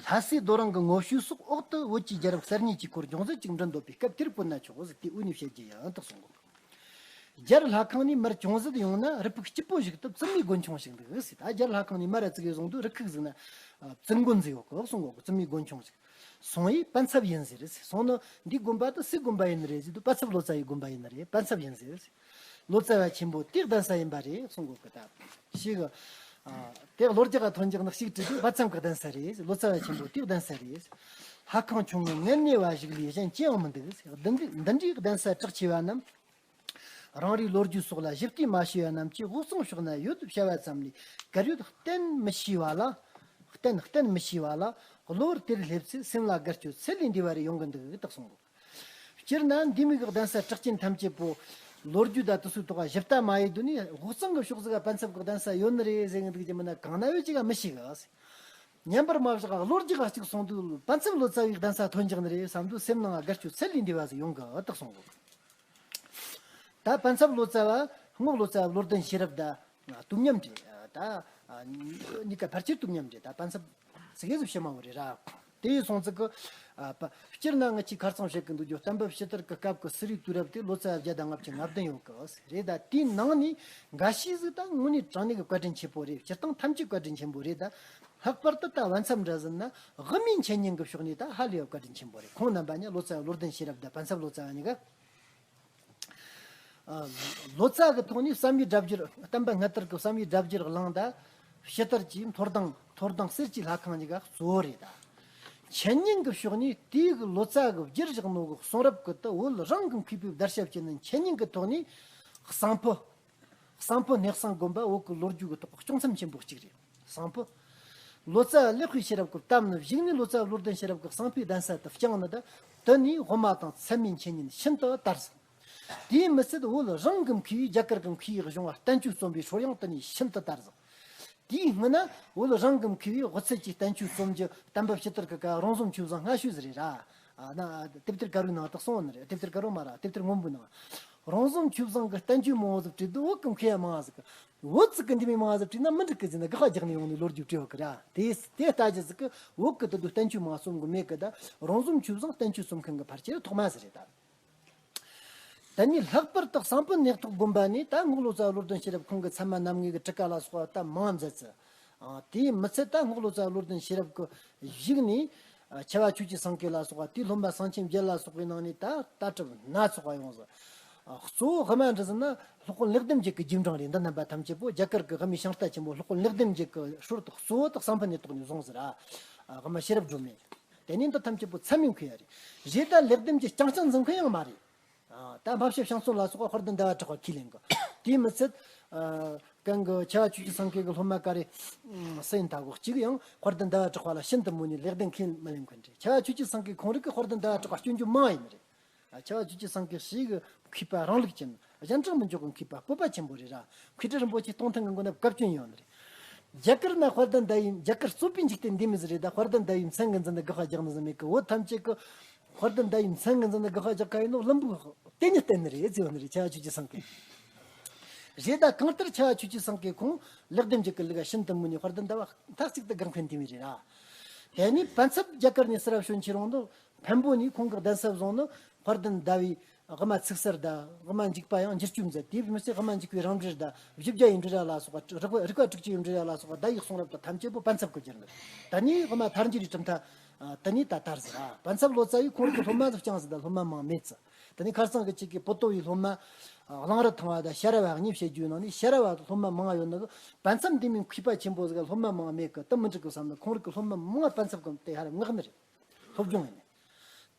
ལྷ་སའི་རྡོ་རིང་གི་ངོ་བཤུས་སོགས་འོག་ཏུ་བོད་ཀྱི་རྒྱལ་རབས་གསར་རྙིང་གི་སྐོར་ཅུང་ཟད་ཅིག་འབྲི་འདོད་པས་སྐབས་དེར་བཀོད་ན་ཆོག་ཟེར་ཏེ་འོ་ནས་བཤད་རྒྱུ་ཡིན་དག་གསུང་གོ། རྒྱལ་ལྷ་ཁང་ནས་མར་ཅུང་ཟད་ཡོང་ན་རུ་ཕུག་སྐྱིད་པོ་ཞིག་ཏུ་བཙུན་མའི་དགོན་ཆུང་ཞིག་འདུག་ཟེར། ད་རྒྱལ་ལྷ་ཁང་ནས་མར་ཙིག་གེ་སོང་དུས་རུ་ཁུག་ཟིག་ན་བཙུན་དགོན་ཟིག་ཡོད་གི་གསུང་གོ་གི། བཙུན་མའི་དགོན་ཆུང་ཞིག་སོང་ཡིས་པད་ཚབ་ཡིན་ཟེར། སོང་ནི་འདི་དགོན་པ་དུ་སུའི་དགོན་པ་ཡིན་ནི་རེད་ཟེར་དུས་པད་ཚབ་ལོ་ཙཱ་བའི་དགོན་པ་ཡིན་ནི་རེད། པད་ཚབ་ཡིན་ཟེར། ལོ་ཙཱ་བ་ཆེན་པོ་དེའི་གདན་ས་ཡིན་པ་རེད་གསུང་གོ་གི། ད་ཞིག་དེ་ལོ་རྒྱག་ག་ཐོན་འཇག་ནག་ཞིག་བྲིས་དུས་པད་ཚབ་གི་གདན་ས་རེད། ལོ་ཙཱ་བ་ཆེན་པོ་དེའི་གདན་ས་རེད། ལྷ་ཁང་ཆུང་ངུ་ངལ་ནུས་པ་ཞིག་ལས་གཞན་ཅི་ཡང་མི་འདུག། འདི་འདི་འདི་འདྲའི་གདན་ས་གྲགས་ཆེ་བ་རྣམས་རང་རེའི་ལོ་རྒྱུས་སོགས་ལ་ཞིབ་ལྟ་མ་བྱས་པ་རྣམས་ཀྱིས་དབུགས་གཙང་ཕྱོགས་ན་ཡོད་བྱ་བ་ཙམ་ལས་གར་ཡོད་གཏན་མི་ཤེས་པ་ལ། གཏན་གཏན་མི་ཤེས་པ་ལ་གློ་བུར་དེར་སླེབས་ཚེ་སེམས་ལ་དགའ་སྐྱོ་ཚད་ལས་འདས་པ་རེ་ཡོང་གི་འདུག་དག་གསུང་གོ། སྤྱིར་ན་འདི་མིག་གི་གདན་ས་གྲགས་ཅན་ཐམས་ཅད་པོ་ལོ་རྒྱུས་དང་དུ་སུའི་ཐོག་ཞིབ་ལྟ་མ་ཡེ་དུས་ནི་དབུགས་གཙང་གི་ཕྱོགས་ཟིག་ག་པད་ཚབ་གི་གདན་ས་ཡོད་ནི་རེད་ཟེར་གི་འདུག་ཀྱི་མིན་ན་གང་ན་ཡོད་ཅིག་ག་མི་ཤེས་གི། ཉམས་པར་མ་བཞག་གློ་རྒྱག་གཅིག་སོང་དུས་པད་ཚབ་ལོ་ཙཱ་བའི་གདན་ས་ཐོན་འཇག་ནི་རེད་བསམ་དུས་སེམས་ནང་དགའ་སྐྱོ་ཚད་ལས་འདས་པ་ཟིག་ཡོང་གི་དག་གསུང་གོ། ད་པད་ཚབ་ལོ་ཙཱ་བ་རྔོག་ལོ་ཙཱ་བ་བློ་ལྡན་ཤེས་རབ་དང་དུས་མཉམ་བྲལ། ད་གཉིས་ཀ་ཕལ་ཆེར་དུས་མཉམ་བྲལ། ད་པད་ཚབ་ཙི་གེ་ཟིག་ཕྱི་མ་བོ་རེད་ར། དེ་ཡིན་སོང་ཙི་གི། ཨ་པ། སྤྱིར་ན་ང་ཆེས་ཁ་རྩང་བཤད་གི་འདུག་རྒྱུ་གཏམ་དཔེ་ཕྱི་དར་གི་སྐབས་ཀྱི་སི་རི་དུས་རབས་དེ་ལོ་ཙཱ་བརྒྱ་དང་ལྔ་བཅུ་ང་བདུན་ཡོད་གི་རེད། ད་དེའི་ནང་ནས་འགའ་ཤས་ཟིག་ད་དངོས་གནས་དྲང་གནས་ཀྱི་བཀའ་དྲིན་ཆེན་པོ་རེད། སྤྱིར་བཏང་ཐམས་ཅད་བཀའ་དྲིན་ཆེན་པོ་རེད། ད་ལྷག་པར་དུ་ད་བན་ཚབ་འདྲ་ཟིན་ན་དབུ་མའི་འཆད་ཉན་གྱི་ཕྱོགས་ནས་ད་ཧ་ལས་པ་བཀའ་དྲིན་ཆེན་པོ་རེད། ཁོང་རྣམ་པ་གཉིས་ལོ་ཙཱ་བློ་ལྡན་ཤེས་རབ་དང་པད་ཚབ་ལོ་ཙཱ་བ་གཉིས་ཀ་ལོ་ཙཱ་གི་ཐོག་ནས་བསམ་ཡས་སྒྲ་བསྒྱུར། བསྟན་པ་སྔ་དར་གི་བསམ་ཡས་སྒྲ་བསྒྱུར་གླིང་དང་ཕྱི་དར་གྱི་མཐོ་ལྡིང་མཐོ་ལྡིང་གསེར་གྱི་ལྷ་ཁང་གཉིས་ཀ་གཙོ་བོ་རེད། ད་འཆད་ཉན་གི་ཕྱོགས་ནས་དེའི་གི་ལོ་ཙཱ་གི་བསྒྱུར་བཞག་ནོ་གི་གསུང་རབ་གི་ད་བོད་རང་གི་མཁས་པའི་བརྡར་ཤ་བཅད་ནས་འཆད་ཉན་གི་ཐོག་ནས་གསང་ཕུ། གསང་ཕུ་སྣེ་གསང་དགོན་པ་བོད་ཀྱི་ལོ་རྒྱུས་ཀྱི་ཐོག་གཅུང་མཚམས་ཆེན་པོ་གཅིག་རེད། གསང་ཕུ། ལོ་ཙཱ་བ་ལེགས་པའི་ཤེས་རབ་ཀྱི་གཏམ་ནི་གཞུག་ནས་ལོ་ཙཱ་བ་བློ་ལྡན་ཤེས་རབ་ཀྱི་གསང་ཕུའི་གདན་ས་དུ་བསྐྱངས་ནི་ད། དེ་ནས་དབུ་མ་དང་ཚད་མའི་འཆད་ཉན་ཤིན་ཏུ་དར་ཟིན། དེས་མི་ཚད་བོད་རང་གི་མཁས་པས་རྒྱ་གར་གྱི་མཁས་པའི་གཞུང་བ་བསྟན་བཅོས་རྩོམ་པའི་སྲོལ་ཡང་དེ་ནས་ཤིན་ཏུ་དར་ཟིན། དེའི་སྔོན་ན་བོད་རང་གི་མཁས་པས་དབུ་ཚད་ཀྱི་བསྟན་བཅོས་རྩོམ་རྒྱུ་གཏམ་དཔེ་ཕྱི་དར་གྱི་སྐབས་རོང་ཟོམ་ཆོས་བཟང་སྔ་ཤོས་ཟིག་རེད་ར། ཨ་ན་དེབ་ཐེར་དཀར་པོའི་ནང་དུ་གསུངས་ནི་རེད། དེབ་ཐེར་དཀར་པོ་མ་ར་དེབ་ཐེར་སྔོན་པོའི་ནང་། རོང་ཟོམ་ཆོས་བཟང་གི་བསྟན་བཅོས་མང་བོ་ཟིག་བྲིས་འདུག། བོད་ཀྱི་མཁས་པ་མང་ཟིག་གི། བོད་ཅིག་གི་འདི་མི་མང་ཟིག་བྲིས་ན་མི་འགྲིག་གི་ཟེར་ན་དགག་པ་རྒྱག་ནས་ཡོང་ནས་ལོ་རྒྱུས་བྲིས་བ་གི་ར། དེ་དེ་ལྟ་རྒྱུ་ཟིག་གི་བོད་ཀྱི་དེ་དུས་བསྟན་བཅོས་མང་རྩོམ་གི་མེད་གི། ད་རོང་ཟོམ་ཆོས་བཟང་བསྟན་བཅོས་རྩོམ་མཁན་གི་ཕལ་ཆེར་ཐོག་མ་ཟིག་རེད་ད། ད་ནི་ལྷག་པར་དུ་གསང་ཕུ་སྣེ་ཐོག་དགོན་པ་ནས་ད་རྔོག་ལོ་ཙཱ་བློ་ལྡན་ཤེས་རབ་ཁོང་གི་ཚད་མ་རྣམ་ངེས་ཀྱི་ཊཱི་ཀ་ལ་སོགས་པ་ད་མང་མཛད་ཚུལ། ཨ། དེའི་མི་ཚད་ད་རྔོག་ལོ་ཙཱ་བློ་ལྡན་ཤེས་རབ་ཀྱི་གཞུག་ནས། ཨ། ཆེ་བ་ཆོས་ཀྱི་སེང་གེ་ལ་སོགས་པ་དེའི་སློབ་མ་གསང་ཆེན་བརྒྱད་ལ་སོགས་པའི་ནང་ནས་ད་ལྟ་གྲུབ་སྣ་ཚོགས་པ་ཡོང་ཟིག། ཨ། གཙོ་བོ་དབུ་མ་འདྲ་ཟིན་ན་སློབ་དཔོན་ལེགས་ལྡན་འབྱེད་ཀྱི་རྗེས་འབྲང་རེད། འདི་རྣམ་པ་ཐམས་ཅད་པོ་རྒྱ་གར་གྱི་དབུ་མའི་ཤིང་རྟ་ཆེན་པོ་སློབ་དཔོན་ལེགས་ལྡན་འབྱེད་ཀྱི་སྲོལ་དུ་གཙོ་བོ་དག་གསང་ཕུ་སྣེ་ཐོག་ནས་བཟུང་ཟིག་ར། ཨ། དབུ་མ་ཤེས་རབ་སྒྲོན་མེ། དེ་ནས་འདི་ཐམས་ཅད་པོ་ཚད་མའི་མཁས་པ་རེད། རེད་ད་ལེགས་ལྡན་འབྱེད་རྐྱང་རྐྱང་འཛིན་མཁན་ཡང་མ་རེད། ཨ། ད་མ་བྱ་བྱང་སེམས་ལ་སོགས་པ་དཔལ་ལྡན་ཟླ་བ་གྲགས་པ་ཁས་ལེན་གི། དེས་མི་ཚད། ཨ། གན་གི་ཆེ་བ་ཆོས་ཀྱི་སེང་གེ་གི་སློབ་མ་ག་རེ། ཨ། སུ་ཡིན་ད་གོ་གཅིག་ཡང་དཔལ་ལྡན་ཟླ་བ་གྲགས་པ་ལ་ཤིན་ཏུ་མོས་ནས་ལེགས་ལྡན་ཁས་མི་ལེན་མཁན་རེད། ཆེ་བ་ཆོས་ཀྱི་སེང་གེ་ཁོང་རིགས་ཀྱི་དཔལ་ལྡན་ཟླ་བ་གྲགས་པ་སྐྱོན་བརྗོད་མང་ཡིན་རེད། ཨ། ཆེ་བ་ཆོས་ཀྱི་སེང་གེ་ཞིག་གི་མཁས་པ་རང་ལུགས་ཅན། གཞན་དྲིང་མི་འཇོག་གི་མཁས་པ་སྤོབས་པ་ཆེན་པོ་རེད་ར། མཁས་གྲུབ་རིན་པོ་ཆེ་སྟོང་ཐུན་གྱི་མགོ་ན་བཀའ་བཀྱོན་ཡོད་ནི་རེད། རྒྱ་གར་ན་དཔལ་ལྡན་ཟླ་བའི། རྒྱ་གར་རྩོད་པའི་འཇིག་རྟེན་འདི་མི་ཟིག་རེད། ད་དཔལ་ལྡན་ཟླ་བའི་མཚན་གི་འཛིན་ནི་དགག་པ་རྒྱག་ནི་ཟིག་མེད་གི། བོད་ཐམས་ཅད་ཀྱི་དཔལ་ལྡན་ཟླ་བའི་མཚན་གི་འཛིན་ནི་དགག་པ་རྒྱག་ག་ཡིན་ནོ་བླུན་པོ་དེ་ཉིད་བསྟན་ནི་རེད་ཟེར་བ་ནི་རེད། ཆེ་བ་ཆོས་ཀྱི་སེང་གེ་རེད། ད་གང་ལྟར་ཆེ་བ་ཆོས་ཀྱི་སེང་གེ་ཁོང་ལེགས་ལྡན་འབྱེད་ཀྱི་ལུགས་ཤིན་ཏུ་མོས་ནས་དཔལ་ལྡན་ཟླ་བ་མཐའ་གཅིག་ཏུ་དགག་མཁན་དེ་མི་རེད་ར། དེ་ནས་པད་ཚབ་རྒྱ་གར་ནས་སུ་ར་བྱོན་ཁྱེར་ཡོང་ནོ། འཕན་པོ་ནས་ཁོང་གི་གདན་ས་བཟུང་ནི་དཔལ་ལྡན་ཟླ་བའི་དབུ་མ་ཚིག་གསལ་དང་དབུ་མ་འཇུག་པ་ཡང་འགྱུར་བཅོས་མཛད། དེ་མི་ཚད་དབུ་མ་འཇུག་པའི་རང་འགྲེལ་དང་བཞི་བརྒྱ་ཡི་འགྲེལ་བ་ལ་སོགས་པ། རིགས་པ་རིགས་པ་དྲུག་ཅུ་ཡི་འགྲེལ་བ་ལ་སོགས་པ་བརྡ་ཡིག་གསུང་རབ་དང་ཐམས་ཅད་པོ་པད་ཚབ་ཀྱིས་བསྒྱུར་ནི། ད་ནི་དབུ་མ་ཐལ་འགྱུར་རི་གྲུབ་མཐའ། ཨ། དེ་ནས་ད་དར་ཟིག། ཨ། པད་ཚབ་ལོ་ཙཱ་ཡིས་ཁོང་རང་གི་སློབ་མ་ཟིག་བསྐྱངས་ཟིག། ད་སློབ་མ་མང་མེད་ཟིག། དེ་ནས་ཁར་སང་གི་གཅིག་གིས་པོ་ཏོ་བའི་སློབ་མ་གླང་རི་ཐང་བ་དང་ཤ་ར་བ་གཉིས་བཤད་རྒྱུའི་ནང་ནས། ཤ་ར་བ་སློབ་མ་མང་ཡོད་ནི་གི་པད་མཚམས་འདི་མིན་མཁས་པ་ཆེན་པོ་ཟིག་སློབ་མ་མང་མེད་གི། དེ་མི་འགྲིག་གི་བསམ་ནི། ཁོང་རིགས་ཀྱི་སློབ་མ་མང་བ་པད་མཚམས་གི་དེ་ཧ་ར་མངགས་ནི་རེད། སློབ་སྦྱོང་ཡིན་ནི།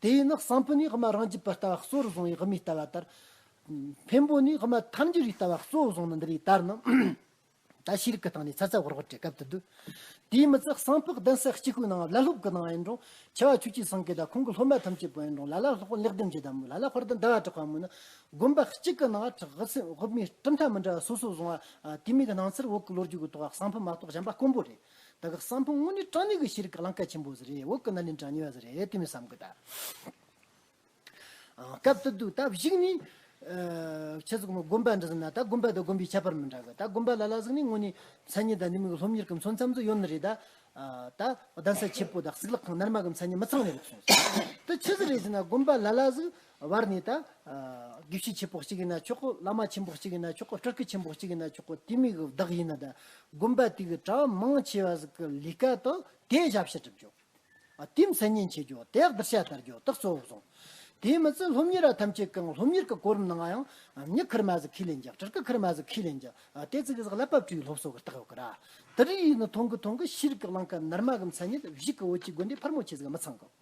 དེ་ཡིན་ན་གསང་ཕུ་ནས་ཧི་མ་རང་རྒྱུད་པ་ལྟ་བ་གཙོ་བོར་བཟུང་བའི་ཧི་མའི་ལྟ་བ་ལྟར། འཕན་པོ་ནས་ཧི་མ་ཐལ་འགྱུར་བའི་ལྟ་བ་གཙོ་བོར་བཟུང་ནི་འདི་རེད་ལྟར་ན། ད་ཤེས་རིག་གི་སྟེང་ནས་ཚ་ཚ་འུར་འུར་བྲེལ་སྐབས་དུ་འདུག་དེའི་མི་ཚད་གསང་ཕུ་གདན་ས་གཅིག་པུའི་ནང་བླ་སློབ་ཀྱི་ནང་ཡིན་རུང་། ཆེ་བ་ཆོས་ཀྱི་སེང་གེ་དང་ཁོང་གི་སློབ་མ་ཐམས་ཅད་པོ་ཡིན་རུང་། ལ་ལ་ལྷག་པར་ལེགས་ལྡན་འབྱེད་དམ། ལ་ལ་དཔལ་ལྡན་ཟླ་བ་གྲགས་པ་མོ་ནི། དགོན་པ་གཅིག་གི་ནང་དབུ་མའི་གྲུབ་མཐའ་མི་འདྲ་བ་སོ་སོ་བཟུང་བ། དེ་མིན་གྱི་སྣང་ཚུལ་བོད་ཀྱི་ལོ་རྒྱུས་ཀྱི་ཐོག་གསང་ཕུ་མ་གཏོགས་གཞན་པ་དཀོན་པོ་རེད། ད་གི་གསང་ཕུ་དངོས་གནས་དྲང་གནས་ཀྱི་ཤེས་རིག་གི་བླང་བྱ་ཆེན་པོ་ཟིག་རེད། བོད་ཀྱི་སྣེ་ལེན་དྲང་གནས་པ་ཟིག་རེད། དེ་མིན་བསམ་གི་ད། ཨ། སྐབས་དེ་དུས་ད་གཞུག་ནས། ཨ། ཁྱེད་ཚོ་གི་དགོན་པ་འདྲ་ཟེར་ན་ད་དགོན་པ་དང་དགོན་པའི་ཁྱད་པར་མི་འདྲ་གི། ད་དགོན་པ་ལ་ལ་ཟིག་ནས་དངོས་གནས་མཚན་ཉིད་དང་འདི་མིན་གྱི་སློབ་གཉེར་གྱི་མཚོན་མཚམས་ཟིག་ཡོད་ནི་རེད་ད། ཨ། ད་གདན་ས་ཆེ་པོ་དང་གཙུག་ལག་ཁང་རྣལ་མ་གི་མཚན་ཉིད་མི་ཚང་ནི་རེད་གསུངས་སོང་། དེ་ཆི་ཟིག་རེད་ཟེར་ན། དགོན་པ་ལ་ལ་ཟིག་བར་ནས་ད། ཨ། དགེ་བཤེས་ཆེན་པོ་གཅིག་ཡིན་ན་ཆོག་གི། བླ་མ་ཆེན་པོ་གཅིག་ཡིན་ན་ཆོག་གི། སྤྲུལ་སྐུ་ཆེན་པོ་གཅིག་ཡིན་ན་ཆོག་གི། དེ་མིན་གྱི་བདག་ཡིན་ན་ད། དགོན་པ་དེ་གི་གྲྭ་བ་མང་ཆེ་བ་ཟིག་གི་ལས་ཀ་དང་དེ་ཞབས་ཕྱི་སྒྲུབ་རྒྱུ། ཨ། དེའི་མཚན་ཉིད་འཆད་རྒྱུ། དེ་བསྡུར་བྱ་ལྟ་རྒྱུ་དེ་གཙོ་བོ་བཟུང་། དེ་མི་ཚད་སློབ་གཉེར་བ་ཐམས་ཅད་ཀྱང་སློབ་གཉེར་གྱི་གོ་རིམ་ནང་ཡང་མྱི་ཁེར་མ་ཟིག་ཁས་ལེན་རྒྱུ། སྤྲུལ་སྐུ་ཁེར་མ་ཟིག་ཁས་ལེན་རྒྱུ། ཨ། དེ་ཙི་གེ་ཟིག་བསླབ་པ་བྲིས་པའི་སློབ་གསོ་གི་རྟགས་ཡོད་གི་ར། དེ་རིགས་ཡིན་ནི་མཐོང་གི་མཐོང་གི་ཤེས་རིག་གི་བླང་བྱ་རྣལ་མ་གི་མཚན་ཉིད་གཞུག་གི་བོད་ཀྱི་དགོན་སྡེ་ཕལ་མོ་ཆེ་ཟིག་མི་ཚང་གི།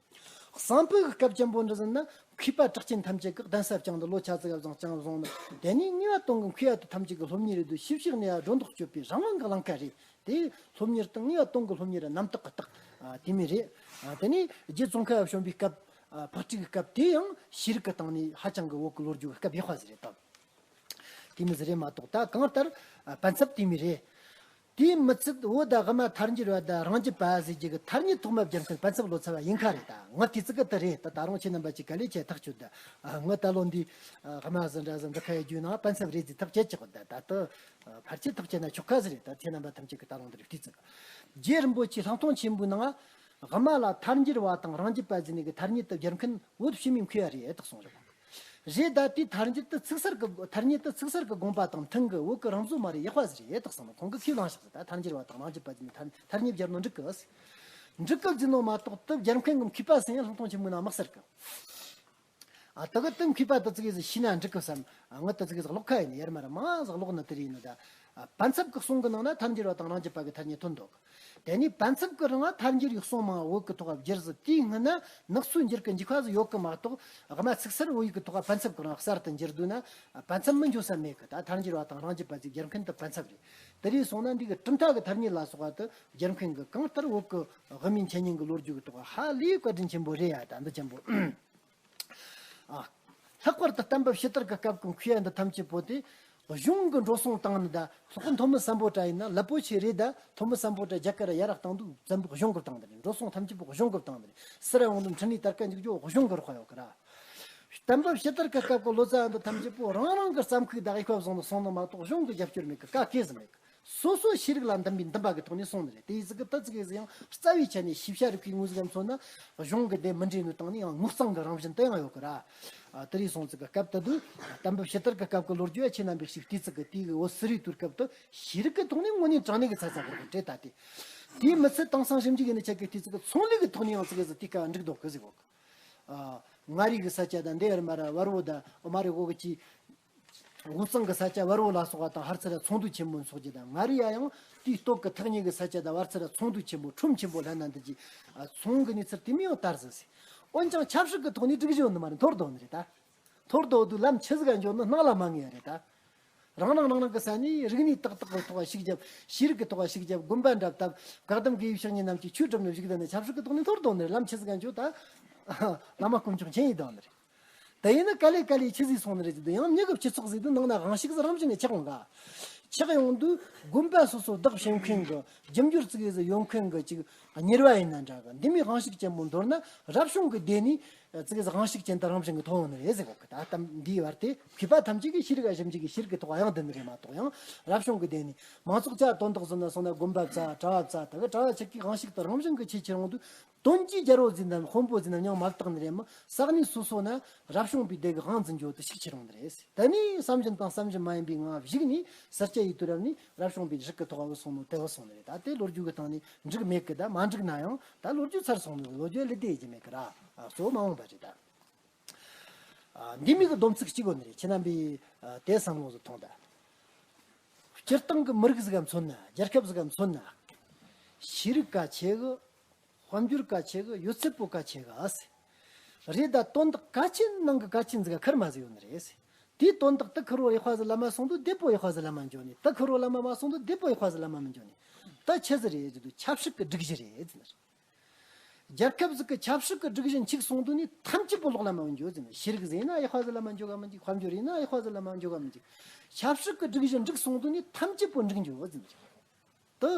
གསང་ཕུ་གི་སྐབས་ཅན་པོ་འདྲ་ཟེར་ན། མཁས་པ་གྲགས་ཅན་ཐམས་ཅད་ཀྱིས་གདན་ས་བསྐྱངས་ཏེ་ལོ་ཆ་ཙིག་ག་བཟང་བསྐྱངས་བཟུང་ནས། དེ་ནས་ངེས་པ་དོན་གྱི་མཁས་པ་དེ་ཐམས་ཅད་ཀྱི་སློབ་གཉེར་རེད་དུས། ཤེས་བྱའི་གནས་ཡ་སྒྲོ་འདོགས་གཅོད་པའི་རང་དབང་གི་བླང་བྱ་རེད། དེ་སློབ་གཉེར་དང་ངེས་པ་དོན་གྱི་སློབ་གཉེར་རྣམ་དག་གི་རྟགས། ཨ། དེ་མོ་རེད། ཨ། དེ་ནས་རྗེ་ཙོང་ཁ་པ་གཞོན་པའི་སྐབས། ཨ། ཕག་ཁྲིག་གི་སྐབས་དེ་ཡང་ཤེས་རིག་གི་སྟེང་ནས་ཧ་ཅང་གི་བོད་ཀྱི་ལོ་རྒྱུས་ཀྱི་སྐབས་ཡག་པ་ཟིག་རེད་དམ། དེ་མོ་ཟིག་རེད་མ་གཏོགས་ད་གང་ལྟར། ཨ། པད་མཚམས་དེ་མོ་རེད། དེ་མི་ཚད་བོད་ད་ཧི་མ་ཐལ་འགྱུར་བ་དང་རང་རྒྱུད་པ་ཟེར་རྒྱུ་གི་ཐ་སྙད་ཐོག་མ་སྦྱར་མཁན་པད་མཚམས་ལོ་ཙཱ་བ་ཡིན་ཁ་རེད་ད། ངས་དེ་ཙི་གི་དེ་རེད་ད། ད་རུང་ཁྱེད་རྣམ་པ་ཅིག་ག་ལེ་ཁྱེད་ཐག་ཆོད་ད། ཨ། ངས་ད་ལོ་འདི། ཨ། ཧི་མ་ཟིག་འདྲ་ཟིག་འདི་ཁ་ཡ་རྒྱུ་ན་པད་མཚམས་རེད་ཟེར་ཐག་བཅད་ཆོག་གི། ད་ད་ལྟ། ཨ། ཕལ་ཆེར་ཐག་བཅད་ན་ཆོག་ཁ་ཟིག་རེད་ད། ཁྱེད་རྣམ་པ་ཐམས་ཅད་ཀྱིས་ད་རུང་འདི་རིགས་བལྟས་ཙི་གི། རྗེ་རིན་པོ་ཆེ་ལྷག་མཐོང་ཆེན་པོའི་ནང་། ཧི་མ་ལ་ཐལ་འགྱུར་བ་དང་རང་རྒྱུད་པ་ཟེར་ནས་གི་ཐ་སྙད་དེ་སྦྱར་མཁན་བོད་བྱེ་མའི་མཁས་པ་རེད་དེ་གསུངས་རེད། རེད་ད། དེའི་ཐལ་འགྱུར་དེ་ཚིག་གསར་གི། ཐལ་སྙད་དེ་ཚིག་གསར་གི་དགོངས་པ་དང་མཐུན་གི། བོད་གི་རང་བཟོ་མ་རེད། ཡག་པ་ཟིག་རེད་དེ་གསུངས་ནས། ཁོང་གིས་ཁས་བླངས་བཞག་ཟིག་ད་ཐལ་འགྱུར་བ་དང་རང་རྒྱུད་པ་ཟེར་ནས་ཐལ་ཐལ་སྙད་སྦྱར་ནོ་འགྲིག་གི། འགྲིག་གི་ཟེར་ནོ་མ་གཏོགས་དེ་སྦྱར་མཁན་གི་མཁས་པ་ཟེར་ཡང་ལྷག་མཐོང་ཆེན་པོའི་ནང་མི་གསལ་གི། ཨ། དེ་གི་དེ་མཁས་པ་དེ་ཙི་གེ་ཟིག་ཤེས་ན་འགྲིག་གི་བསམ། ཨ། ངས་དེ་ཙི་གེ་ཟིག་ཀློག་ཁ་ཡིན། ཡར་མར་མང་ཟིག་ཀློག་ནི་དེ་རེད་ཡིན་ནོ་ད། ཨ། པད་མཚམས་ཀྱི་གསུང་གི་ནང་ན་ཐལ་འགྱུར་བ་དང་རང་རྒྱུད་པ་གི་ཐལ་སྙད་ཐོན་འདུག་དེ་ནས་པད་མཚམས་ཀྱི་རིང་ལ་ཐལ་འགྱུར་བའི་གསུང་མང་བོད་ཀྱི་ཐོག་བསྒྱུར་ཟིག་དེའི་སྔོན་ན་ནག་ཚོའི་འགྱུར་གི་འཇུག་པ་ཟིག་ཡོད་གི་མ་གཏོགས། ཧི་མ་ཚིག་གསར་བོད་ཡིག་གི་ཐོག་པད་མཚམས་ཀྱི་རིང་གསར་དུ་འགྱུར་འདུག་ན། པད་མཚམས་མི་འཇོག་ས་མེད་གི། ད་ཐལ་འགྱུར་བ་དང་རང་རྒྱུད་པ་ཟེར་སྦྱར་མཁན་དེ་པད་མཚམས་རེད། དེ་རེད་སོང་ན་འདི་གི་གྲུབ་མཐའ་གི་ཐལ་སྙད་ལ་སོགས་པ་དེ་སྦྱར་མཁན་གི་གང་ལྟར་བོད་ཀྱི་དབུ་མའི་འཆད་ཉན་གི་ལོ་རྒྱུས་གི་ཐོག་ཧ་ལས་བཀའ་དྲིན་ཆེན་པོ་རེད་ཡ། ད་འདི་ཆེན་པོ། ཨ། ལྷག་པར་དུ་གཏམ་དཔེ་ཕྱི་དར་གྱི་སྐབས་ཀྱི་མཁས་པ་འདི་ཐམས་ཅད་པོ་དེ་གཞུང་གི་འགྲོ་སོང་བཏང་ནི། ད་ལྷག་པར་ཐོན་མི་སམ་བྷོ་ཊ་ཡིན་ན་རླབས་པོ་ཆེ་རེད། ད་ཐོན་མི་སམ་བྷོ་ཊ་རྒྱ་གར་ཡར་བཏང་དུས་བཙན་པོ་གཞུང་གིས་བཏང་ནི་རེད། འགྲོ་སོང་ཐམས་ཅད་པོ་གཞུང་གིས་བཏང་ནི་རེད། སུ་ར་ཡོང་དུས་འཕྲིན་ལས་དར་ཁ་འཇུག་རྒྱུ་གཞུང་གི་རོགས་པ་ཡོད་གི་ར། གཏམ་དཔེ་ཕྱི་དར་གྱི་སྐབས་ཀྱི་ལོ་ཙཱ་བ་འདི་ཐམས་ཅད་པོ་རང་རང་གི་བརྩམས་ཤིང་དང་དབྱེ་བ་བཟུང་ནས་གསུངས་ནི་མ་གཏོགས་གཞུང་གི་རྒྱབ་སྐྱོར་མེད་གི། ག་གེ་ཟིག་མེད་གི། སོ་སོ་ཤེས་རིག་ལ་འདུན་པའི་འདུན་པ་གི་ཐོག་ནས་གསུངས་ནི་རེད། དེ་ཡི་ཟིག་གི་ད་ཙི་གེ་ཟིག་ཡང་རྩ་བའི་ཆ་ནས་ཤེས་བྱ་རིག་པའི་ངོས་ཟིག་ག་མཚོན་ན་གཞུང་གི་དེ་མི་འདྲེས་ནོ་སྟེང་ནས་ཡང་ངོ་གཙང་གི་རང་བཞིན་དེ་ཡང་ཡོད་གི་ར། ཨ། དེ་རེད་སོང་ཙི་གི་སྐབས་དེ་དུས་གཏམ་དཔེ་ཕྱི་དར་གྱི་སྐབས་ཀྱི་ལོ་རྒྱུས་ཡ་ཁྱེད་རྣམ་པས་ཞིག་བལྟས་ཙི་གི། དེ་གི་འོད་ཟེར་རེ་དུས་སྐབས་དུ་ཤེས་རིག་གི་ཐོག་ནས་དངོས་གནས་དྲང་གནས་གི་ཚ་ཚ་འུར་འུར་བྲེལ་ད་དེ། དེ་མི་ཚད་དེང་སང་ཞིབ་འཇུག་ཡིན་ནི་ཆ་གི་བལྟས་ཙི་གི་ཚོང་ལས་གི་ཐོག་ནས་ཡང་ཙི་གེ་ཟིག་དེ་ཀ་འགྲིག་འདུག་གི་ཟིག་གོ། ཨ། མངའ་རིས་ཀྱི་ས་ཆ་དང་འདི་ཡར་མར་བར་བོ་དང་ཨོ་མ་རི་འོ་གི་ཅི། དབུས་གཙང་གི་ས་ཆ་བར་བོ་ལ་སོགས་པ་དང་ཧར་ཚུར་ཚོང་འདུས་ཆེན་མོ་འཚོགས་རྒྱུ་དང་། མངའ་རིས་ཡ་ཡང་དེའི་སྟོད་ཀྱི་ཐག་ཉེ་གི་ས་ཆ་དང་བར་ཚུར་ཚོང་འདུས་ཆེན་མོ་ཁྲོམ་ཆེན་པོ་ལྷན་ན་འདི་ཅི། ཨ། ཚོང་གི་གནས་ཚུལ་དེ་མི་ཡང་དར་ཟིན་ཟིན། འོན་ཀྱང་ཆབ་སྲིད་ཀྱི་ཐོག་ནས་འགྲིག་གཞི་ཡོད་ནི་མ་རེད། འཐོར་འདུག་ནི་རེད་ད། འཐོར་འདུག་དུས་ལམ་ཆི་ཟིག་ག་འགྱོ་ནི་སྣང་ལ་མ་ངེས་པ་རེད་ད། རང་རང་རང་རང་གི་ས་ནས་རིག་གནས་ཏག་ཏག་གི་ཐོག་ལ་ཤུགས་རྒྱབ། ཤེས་རིག་གི་ཐོག་ལ་ཤུགས་རྒྱབ། དགོན་པ་འདྲ་བཏབ། བཀའ་གདམས་དགེ་བའི་བཤེས་གཉེན་རྣམས་ཀྱིས་ཆོས་སྒྲུབ་ནས་བཞུགས་བསྡད་ནས་ཆབ་སྲིད་ཀྱི་ཐོག་ནས་འཐོར་འདུག་ནི་རེད། ལམ་ཆི་ཟིག་ག་འགྱོ་ད། བླ་མ་དཀོན་མཆོག་མཁྱེན་ཡིན་འདུག་ནི་རེད། དེ་ཡིན་ན་ག་ལེ་ག་ལེ་ཆི་ཟིག་སོང་ནི་རེད་ཟེར་དུས། ཡང་མྱི་གི་སྤྱི་ཚོགས་ཟེར་དུས་ནང་ན་རང་ཤུགས་ཟིག་རང་བཞིན་ནས་ཆགས་འོང་ག། ཆགས་ཡོང་དུས་དགོན་པ་སོ་སོ་བདག་བྱེད་མཁན་གི་རྒྱུ་འབྱོར་ཙི་གེ་ཟིག་ཡོད་མཁན་གི་ཅིག་གཉེར་བ་ཡིན་ན་འདྲ་གི། འདི་མོའི་དབང་ཤུགས་ཅན་པོ་མདོར་ན་རབ་བྱུང་གི་སྡེ་ནས་ཙི་གེ་ཟིག་དབང་ཤུགས་ཅན་དུ་རང་བཞིན་གྱིས་ཐོན་ཡོང་ནི་རེད་ཟེར་གོ་གི། ད་གཏམ་འདིའི་བར་དེ་མཁས་པ་ཐམས་ཅད་ཀྱིས་ཤེས་རིག་ག་ཞིབ་འཇུག་གིས་ཤེས་རིག་གི་ཐོག་གཡེང་བསྡད་ནི་རེད་མ་གཏོགས། ཡང་རབ་བྱུང་གི་སྡེ་ནས་མང་ཚོགས་ཀྱི་དོན་དག་བཟུང་ན་སོང་ན་དགོན་པ་བཙའ། གྲྭ་བ་བཙའ། ད་གི་གྲྭ་བ་ཆ་གིས་དབང་ཤུགས་དེ་རང་བཞིན་གྱིས་ཆེ་ཆེར་འོང་དུས། དོན་གྱི་རྒྱལ་པོ་ཟིག་དང་དཔོན་པོ་ཟིག་དང་མཉམ་མ་བཏགས་ནི་རེད་མོ། ས་གནས་སོ་སོ་ན་རབ་བྱུང་པའི་སྡེ་གི་དབང་འཛིན་རྒྱུ་དེ་ཤུགས་ཆེར་འོང་ནི་རེད། དེ་ནས་བསམ་བཞིན་དང་བསམ་བཞིན་མ་ཡིན་པའི་ངང་བཞུགས་ནས་སར་སྐྱ་ཡི་དུས་རབས་ནས་རབ་བྱུང་པའི་རིགས་ཀྱི་ཐོག་བུད་སོང་ནོ་དེ་བུད་སོང་ནི་རེད། ད་དེ་ལོ་རྒྱུས་ཀྱི་སྟེང་ནས་འགྲིག་མེད་གི། ད་མ་འགྲིག་ན་ཡང་ད་ལོ་རྒྱུས་ཚར་སོང་ནི་རེད། ལོ་རྒྱུས་ལི་དེ་ཡེ་རྒྱུ་མེད་གི་ར། ཨ། གཙོ་བོ་མ་འོངས་པ་རེད་ད། ཨ། འདི་མིག་གི་སྡོམ་ཚིག་གཅིག་གོ་ནི་རེད། ཁྱེད་རྣམ་པས་ཨ་དེ་བསམ་བློ་ཟིག་ཐོངས་དང་། སྤྱིར་བཏང་གི་མི་རིགས་ཟིག་ག་མཚོན་ན། རྒྱལ་ཁབ་ཟིག་ག་མཚོན་ན། ཤེས་རིག་གལ་ཆེ་གི། དཔལ་འབྱོར་གལ་ཆེ་གི། ཡོད་ཚད་པོ་གལ་ཆེ་གི་ཨ་སེ། རེད་ད། དོན་དག་གལ་ཆེན་ནང་གི་གལ་ཆེན་ཟིག་ག་ཁེར་མ་ཟིག་ཡོད་ནི་རེད་སེ། དེའི་དོན་དག་དེ་ཁེར་བོ་ཡག་པ་ཟིག་ལ་མ་སོང་དུས་དེ་པོ་ཡག་པ་ཟིག་ལ་མ་འགྱོ་ནི། དེ་ཁེར་བོ་ལ་མ་མ་སོང་དུས་དེ་པོ་ཡག་པ་ཟིག་ལ་མ་མི་འགྱོ་ནི། ད་ཆི་ཟིག་རེད་ཟེར་དུས་ཆབ་སྲིད་ཀྱི་སྒྲིག་གཞི་རེད་ཟེར་ནི་རེད། རྒྱལ་ཁབ་ཟིག་གི་ཆབ་སྲིད་ཀྱི་སྒྲིག་གཞི་འཆུག་སོང་དུས་ནི་ཐམས་ཅད་པོ་ལོག་ལ་མ་འགྱོ་ཟེར་ནི། ཤེས་རིག་ཟིག་ཡིན་ན་ཡག་པ་ཟིག་ལ་མ་འགྱོ་ག་མི་འཇུག། དཔལ་འབྱོར་ཡིན་ན་ཡག་པ་ཟིག་ལ་མ་འགྱོ་ག་མི་འཇུག། ཆབ་སྲིད་ཀྱི་སྒྲིག་གཞི་འགྲིག་སོང་དུས་ནི་ཐམས་ཅད་པོ་འགྲིག་འགྱོ་ཟེར་ནི། དེ་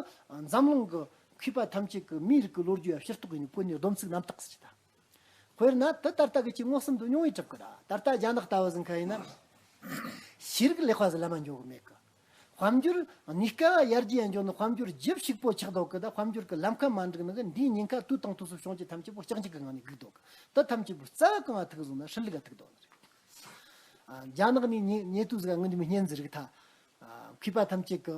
འཛམ་གླིང་གི་མཁས་པ་ཐམས་ཅད་ཀྱི་མིའི་རིགས་ཀྱི་ལོ་རྒྱུས་ཡ་ཕྱིར་རྟོག་ཡིན་ནི་བོད་ནས་སྡོམ་ཚིག་རྣམ་དག་ཟེར་ད། དཔེར་ན་དེ་ད་ལྟ་གི་ཅིག་མངོན་སུམ་དུ་མྱོང་བའི་གྲུབ་ཀྱི་ར། ད་ལྟ་རྒྱ་ནག་ལྟ་བུ་ཟིག་ཁ་ཡིན་ན། ཤེས་རིག་ལེགས་པ་ཟིག་ལ་མ་འགྱོ་གི་མེད་གི། དཔལ་འབྱོར་གནས་ཀ་ཡར་རྒྱས་ཡ་འགྱོ་ནི། དཔལ་འབྱོར་རྒྱབ་ཕྱུག་པོ་ཆགས་འདུག་གི། ད་དཔལ་འབྱོར་གི་ལམ་ཁ་མ་འགྲིག་ནི་གི་འདིའི་ཉེན་ཁ་དུས་དང་དུས་སུ་བྱུང་རྒྱུ་ཐམས་ཅད་པོ་ལྕགས་འགྱིག་གི་ངང་ནས་སྒུག་འདུག་གི། ད་ཐམས་ཅད་པོ་རྩ་བ་གང་ང་ཐུག་སོང་ན་ཧྲིལ་ལུག་ག་ཐུག་འདུག་ནི་རེད། ཨ། རྒྱ་ནག་ནས་ཉེ་ཉེ་དུས་ཟིག་ག་ངི་འདི་མི་བརྙན་ཟིག་རིག་ཐལ། ཨ། མཁས་པ་ཐམས་ཅད་ཀྱི་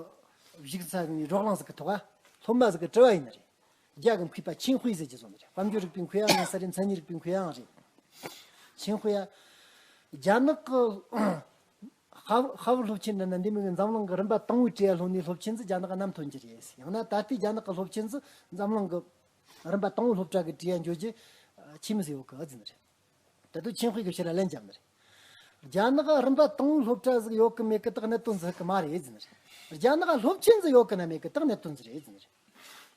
བཞུགས་ས་ནས་རོགས་གླང་ཟིག་གི་ཐོག་ག་སློབ་མ་ཟིག་གི་དྲི་བ་ཡིན་ནི་རེད། རྒྱ་གི་མཁས་པ་ཆིན་ཧུའེ་ཟེར་གྱི་སོང་ནི་རེད། དཔལ་འབྱོར་རིག་པའི་མཁས་པ་ཡང་ཟེར་རེད། མཚན་ཉིད་རིག་པའི་མཁས་པ་ཡང་རེད། ཆིན་ཧུའེ་ཡ། རྒྱ་ནག་གི་ཧ་ཧ་བུ་སློབ་ཆེན་འདི་ན་འདི་མིན་གི་འཛམ་གླིང་གི་རིམ་པ་དང་པོའི་གྲས་ལ་སླེབས་ནི་སློབ་ཆེན་ཟིག་རྒྱ་ནག་ག་ནམ་ཐོན་གྱི་རེད། ཡང་ན་ད་ལྟའི་རྒྱ་ནག་གི་སློབ་ཆེན་ཟིག་འཛམ་གླིང་གི་རིམ་པ་དང་པོའི་སློབ་གྲྭ་གི་གྲས་ཡ་འགྱོ་རྒྱུ་ཆི་མོ་ཟིག་ཡོད་གི་ཟེར་ནི་རེད། ད་དུང་ཆིན་ཧུའེ་གི་ཕྱིར་ར་ལན་བརྒྱབ་ནི་རེད། རྒྱ་ནག་རིམ་པ་དང་པོའི་སློབ་གྲྭ་ཟིག་ཡོད་གི་མེད་གི་དེ་གནད་དོན་ཟིག་གི་མ་རེད་ཟེར་ནི་རེད། རྒྱ་ནག་སློབ་ཆེན་ཟིག་ཡོད་གི་ན་མེད་གི་དེ་གནད་དོན་ཟིག་རེད་ཟེར་ནི་རེད།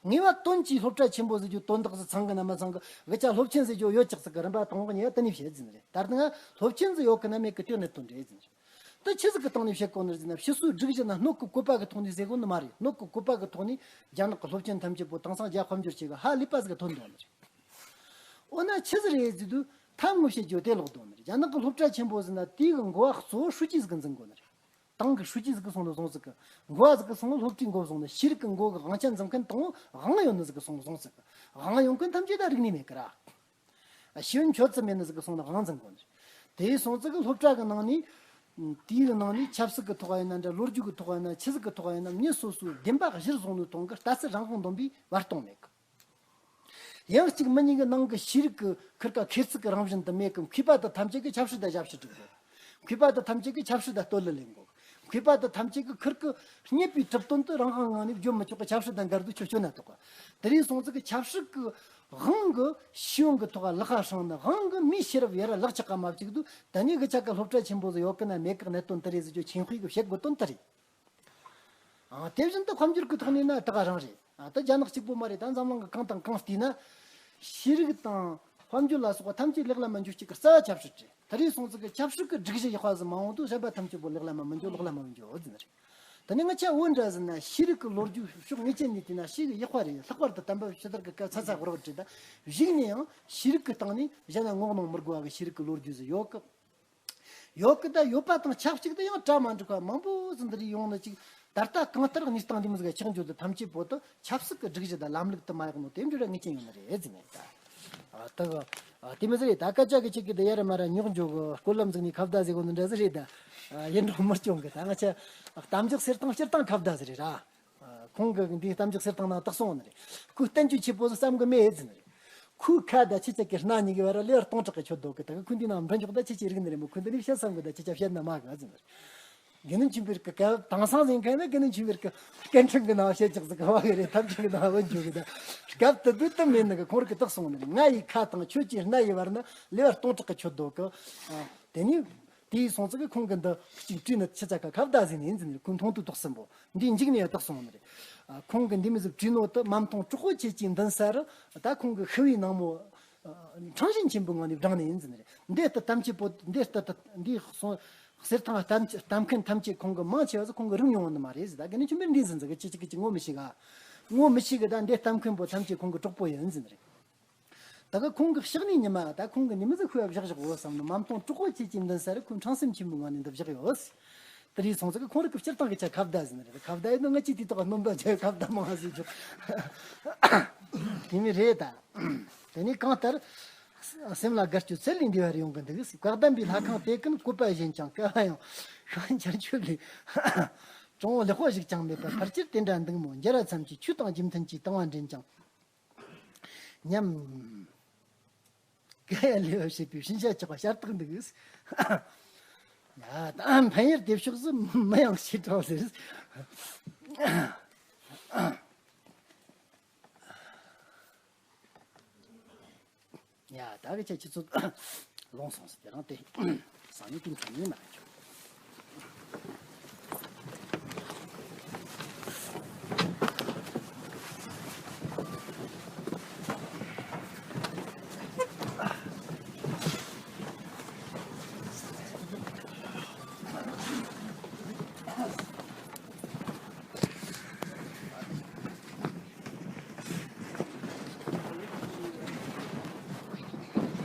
ངེས་པ་དོན་གྱིས་སློབ་གྲྭ་ཆེན་པོ་ཟིག་རྒྱུ་དོན་དག་ཟིག་ཚང་གི་ན་མ་ཚང་གི། འུ་ཅག་སློབ་ཆེན་ཟིག་རྒྱུ་ཡོད་ཅག་ཟིག་གི་རིམ་པ་དང་པོ་ངེས་པ་དེ་ནས་བཤད་ཟེར་ནི་རེད། ད་ལྟ་ང་སློབ་ཆེན་ཟིག་ཡོད་གི་ན་མེད་གི་དེ་གནད་དོན་རེད་ཟེར་ནི་རེད། ད་ཆི་ཟིག་གི་སྟེང་ནས་བཤད་གོ་ནི་རེད་ཟེར་ན། ཕྱི་སོའི་སྒྲིག་གཞི་ན་སྣོད་ཀྱི་བཀོད་པ་གི་ཐོག་ནས་ཟེར་གོ་ནི་མ་རེད། སྣོད་ཀྱི་བཀོད་པ་གི་ཐོག་ནས་རྒྱ་ནག་གི་སློབ་ཆེན་ཐམས་ཅད་པོ་དེང་སང་རྒྱ་དཔལ་འབྱོར་ཆེ་གི་ཧ་ལས་པ་ཟིག་ག་ཐོན་འདུག་ནི་རེད། འོ་ན་ཆི་ཟིག་རེད་ཟེར་དུས་ཐབས་ངོ་བཤད་རྒྱུ་དེ་ལོག་འདུག་ནི་རེད། རྒྱ་ནག་གི་སློབ་གྲྭ་ཆེན་པོ་ཟེར་ན་དེའི་གི་འགོ་བ་གཙོ་བོ་ཧྲུའུ་ཅི་ཟིག་གི་འཛིན་དགོས་ནི་རེད། ཏང་གི་ཧྲུའུ་ཅི་ཟིག་གི་སོང་དུ་སོང་ཟིག་གི། འགོ་བ་ཟིག་གི་སོང་སློབ་གྲྭའི་འགོ་བཟུང་ནི། ཤེས་རིག་གི་འགོ་གི་དབང་ཆ་འཛིན་མཁན་དང་པོ་དབང་ཡོད་ནི་ཟིག་གི་སོང་སོང་ཟིག་གི། དབང་ཡོད་མཁན་ཐམས་ཅད་ད་རིག་གནས་མེད་གི་ར། ཤེས་ཡོན་ཆོད་ཙམ་མེད་ནི་ཟིག་གི་སོང་ནི་དབང་འཛིན་དགོས་ནི། དེའི་སོང་ཟིག་གི་སློབ་གྲྭ་གི་ནང་ནས། དེའི་ནང་ནས་ཆབ་སྲིད་གི་ཐོག་ཡིན་ན་འདྲ། ལོ་རྒྱུས་གི་ཐོག་ཡིན་ན། ཆི་ཟིག་གི་ཐོག་ཡིན་ན། མྱི་སོ་སོའི་བདེན་པ་གཞིར་བཟུང་ནས་གཏོང་གི་ལྟ་ཚུལ་རང་དབང་འདོན་པའི་བར་སྟོང་མེད་གི། ཡང་གཅིག་མི་གཉིས་ཀྱི་ནང་གི་ཤེས་རིག་གི་ཁུར་ཀ་ཁེར་ཚུགས་ཀྱི་རང་བཞིན་དུ་མེད་ཀི། མཁས་པ་དེ་ཐམས་ཅད་ཀྱིས་ཆབ་སྲིད་དང་ཞབས་ཕྱི་སྒྲུབ་དགོས། མཁས་པ་དེ་ཐམས་ཅད་ཀྱིས་ཆབ་སྲིད་དང་བསྟོད་གླུ་ལེན་དགོས། མཁས་པ་དེ་ཐམས་ཅད་ཀྱིས་ཁུར་ཀི་རྙེད་པའི་གྲུབ་དོན་དེ་རང་དབང་ངང་ནས་བརྗོད་མི་ཆོག་གི། ཆབ་སྲིད་དང་འགལ་དུས་ཁྱོད་སྐྱོན་ན་དོགས་གི། དེ་རིང་སོང་ཙི་གི་ཆབ་སྲིད་ཀྱི་དབང་གིས་ཤེས་ཡོན་གྱི་ཐོག་ལག་ཁ་སྲིང་ནས། དབང་གིས་མིའི་ཤེས་རབ་ཡར་ལག་ཆགས་ཀ་མ་བཅུག་དུས། ད་ནི་གི་ཆ་ག་སློབ་གྲྭ་ཆེན་པོ་ཟིག་ཡོད་གི་ན་མེད་གི་གནད་དོན་དེ་རེད་ཟེར་རྒྱུ་ཆིན་ཧུའེ་གིས་བཤད་དགོས་དོན་དེ་རེད། ཨ། དེ་བཞིན་དུ་དཔལ་འབྱོར་གྱི་ཐོག་ནས་ན་ད་ག་རང་རེད། ཨ། ད་རྒྱ་ནག་གཅིག་པོ་མ་རེད། ད་འཛམ་གླིང་གི་གང་དང་གང་བལྟས་ན། ཤེས་རིག་དང་དཔལ་འབྱོར་ལ་སོགས་པ་ཐམས་ཅད་ལེགས་ལ་མ་འགྱུར་གཅིག་གི་རྩ་བ་ཆབ་སྲིད་རེད། དེ་རིང་སོང་ཙི་གི་ཆབ་སྲིད་ཀྱི་སྒྲིག་གཞི་ཡག་པ་ཟིག་མ་འོང་དུས་གཞན་པ་ཐམས་ཅད་པོ་ལེགས་ལ་མ་མི་འགྱུར། ལོག་ལ་མ་མི་འགྱུར་ཟེར་ནི་རེད། དེ་ནས་ང་ཆ་བོད་འདྲ་ཟེར་ན་ཤེས་རིག་གི་ལོ་རྒྱུས་ཕྱོགས་ངེས་ཅན་ནས་བལྟས་ན་ཤེས་རིག་ཡག་པ་རེད། ལྷག་པར་དུ་དམ་པ་ཕྱི་དར་གི་སྐབས་ཚ་ཚ་འུར་འུར་བྲིས། ད་གཞུག་ནས་ཡང་ཤེས་རིག་གི་སྟེང་ནས་གཞན་ལ་ངོ་གནོང་མི་དགོས་པ་གི་ཤེས་རིག་གི་ལོ་རྒྱུས་ཟིག་ཡོད་གི། ཡོད་གི། ད་ཡོད་པ་དང་ཆབས་ཅིག་ཏུ་ཡང་གྲ་མ་འགྲིག་པ་མང་པོ་ཟིག་འདི་རིགས་ཡོང་ནི་ཅིག། ད་ལྟ་གང་ལྟར་གནས་སྟངས་འདི་མོ་ཟིག་ཆགས་འགྱོ་དུས་ཐམས་ཅད་པོ་དེ་ཆབ་སྲིད་ཀྱི་སྒྲིག་གཞི་དང་ལམ་ལུགས་དེ་མ་ཡག་ནོ་དེ་འདྲ་ངེས་ཅན་ཡོད་ནི་རེད་ཟེར་ནས་ད། ཨ། ད་གི། ཨ། དེ་མོ་ཟིག་རེད། ད་སྐད་ཆ་གི་ཅིག་གི་དེ་ཡར་མར་ར་རྙོག་འཇོག་གི་སྐོར་ལམ་ཟིག་ནས་ཁ་བརྡ་ཟིག་གོ་ནི་འདྲ་ཟིག་རེད་ད། ཨ། ཡིན་འགྲོ་མི་སྐྱོང་གི། ད་ང་ཆ་གཏམ་རྒྱུད་གསེར་ཐང་སྤྱིར་བཏང་ཁ་བརྡ་ཟིག་རེད་ར། ཁོང་གིས་འདིའི་གཏམ་རྒྱུད་གསེར་ཐང་ནང་བཏགས་སོང་ནི་རེད། ཁོས་བསྟན་བཅོས་ཆེ་པོ་ཟིག་བསམ་གི་མེད་ཟེར་ནི་རེད། ཁོའི་ཁ་ད་ཁྱེད་ཅག་གི་སྣ་གཉིས་ཀྱི་བར་ལེ་བར་སྟོང་ཕྲག་གི་ཆོད་འདུག་གི། ད་གི་ཁོས་འདི་ནང་མགྲིན་འཇོག་ད་ཁྱེད་ཀྱིས་རིག་ནི་རེད་མོ། ཁོས་འདི་ནས་བཤད་བསམ་གི། ད་ཁྱེད་ཅག་བཤད་ན་མ་གི་ཟེར་ནི་རེད། དགེ་འདུན་ཆོས་འཕེལ་གི་སྐབས་དེང་སང་ཟེར་མཁན་ན་དགེ་འདུན་ཆོས་འཕེལ་གི་སྐད་འཕྲིན་གི་ནང་བཤད་ཅིག་ཟིག་གི་བ་གི་རེད། ཐམས་ཅད་གི་ནང་བུད་འཇུག་གི། ད་སྐབས་དེ་དུས་དེ་མེད་ནི་གི། ཁོང་རིགས་གིས་བཏགས་སོང་ནི་རེད། ང་ཡི་ཁ་དང་ཁྱོད་ཀྱི་སྣ་ཡི་བར་ན་ལེ་བར་སྟོང་ཕྲག་གི་ཆོད་འདུག་གི། ཨ། དེ་ནས། དེའི་སོང་ཙི་གི་ཁོང་གིས་འདི་གཅིག་བྲིས་ནི་ཁྱེད་ཅག་ག་ཁ་བརྡ་ཟིག་ནས་ཡིན་ཟེར་ནི་རེད། ཁོའི་མཐོང་ཐོས་དོགས་ཟིན་པོ་འདིའི་མཇུག་ནས་ཡང་བཏགས་སོང་ནི་རེད། ཨ། ཁོང་གིས་འདི་མོ་ཟིག་བྲིས་ནོ་དེ་མ་མཐོང་གྲོགས་པོ་ཁྱེད་ཀྱི་མདུན་ས་རུ། ད་ཁོང་གི་ཤི་བའི་ནངས་མོ། ཨ། ཁྲང་ཞེན་ཆེན་པོའི་ངང་ནས་བགྲངས་ནས་ཡིན་ཟེར་ནི་རེད། འདི་ལྟ་ཐམས་ཅད་པོ། འདི་ལྟ་ད་འདིའི་སོང་གསེར་ཐང་གཏམ་གཏམ་མཁན་ཐམས་ཅད་ཁོང་གིས་མང་ཆེ་བ་ཟིག་ཁོང་གིས་རིག་མྱོང་བ་ནི་མ་རེད་ཟེར། ད་གི་ནི་ཆུ་མེར་འདི་ཟིན་ཟིག་གི་ཅི་ཅི་གི་ཅི་ངོ་མི་ཤེས་ག་ངོ་མི་ཤེས་གི། ད་འདི་གཏམ་མཁན་པོ་ཐམས་ཅད་ཁོང་གི་གྲོགས་པོ་ཡིན་ཟེར་ནི་རེད། ད་གི་ཁོང་གི་ཕྱག་ནས་ཉི་མ་ད་ཁོང་གི་ཉི་མ་ཟིག་ཤོད་བཞག་བཞག་འོ་བསམ་ནི། མ་མཐོང་གྲོགས་པོ་ཁྱེད་ཀྱི་མདུན་ས་རུ་ཁོས་འཕྲང་སེམས་ཆེན་པོའི་ངང་ནས་འདི་བཞག་ཡོད། དེ་རིང་སོང་ཙི་གི་ཁོང་རིགས་གི་སྤྱིར་བཏང་གི་ཆ་ཁ་བརྡ་ཟེར་ནི་རེད། ཁ་བརྡ་ཡིན་ན་ང་ཅིག་དེའི་ཐོག་སྣོན་པ་བྱས་ཁ་བརྡ་མང་ཟིག་བྱུང་། དེ་མོ་རེད་ད། དེ་ནས་གང་ལྟར་སེམས་ལ་དགའ་སྐྱོ་ཚད་ལས་འདས་པ་རེ་ཡོང་གི་འདུག། བཀའ་གདམས་པའི་ལྷ་ཁང་དེ་ཀུན་བཀོད་པ་བཞིན་ཀྱང་བསྐལ་པ་ཡང་ཤོག་འཆར་ཆོས་ལས། དྲང་བོ་ལེགས་པོ་ཞིག་ཀྱང་མེད་པར་ཕལ་ཆེར་དེ་འདྲ་འདུག་མོད། འགྱུར་བ་ཙམ་གྱིས་ཆོས་དང་རྒྱུ་མཐུན་གྱི་དང་བ་འདྲེན་ཀྱང་སྙམ། ཀ་ཡ་ལེ་བ་ཞེས་པའི་ཕྱིན་ཆད་ཆགས་པ་ཤ་སྟག་འདུག་ཡ་ད་འཕེན་ཡུལ་དེ་ཕྱོགས་སུ་མི་ཡང་ཞེས་གྲགས་ཟེར། ཡ་ད་གི་ཆ་ཁྱེད་ཚོ་ལོངས་སོང་ཟེར། དེ་རང་དེ་སང་ཉིན་ཀུན་གང་ཡིན་མ་རེད་ཆོག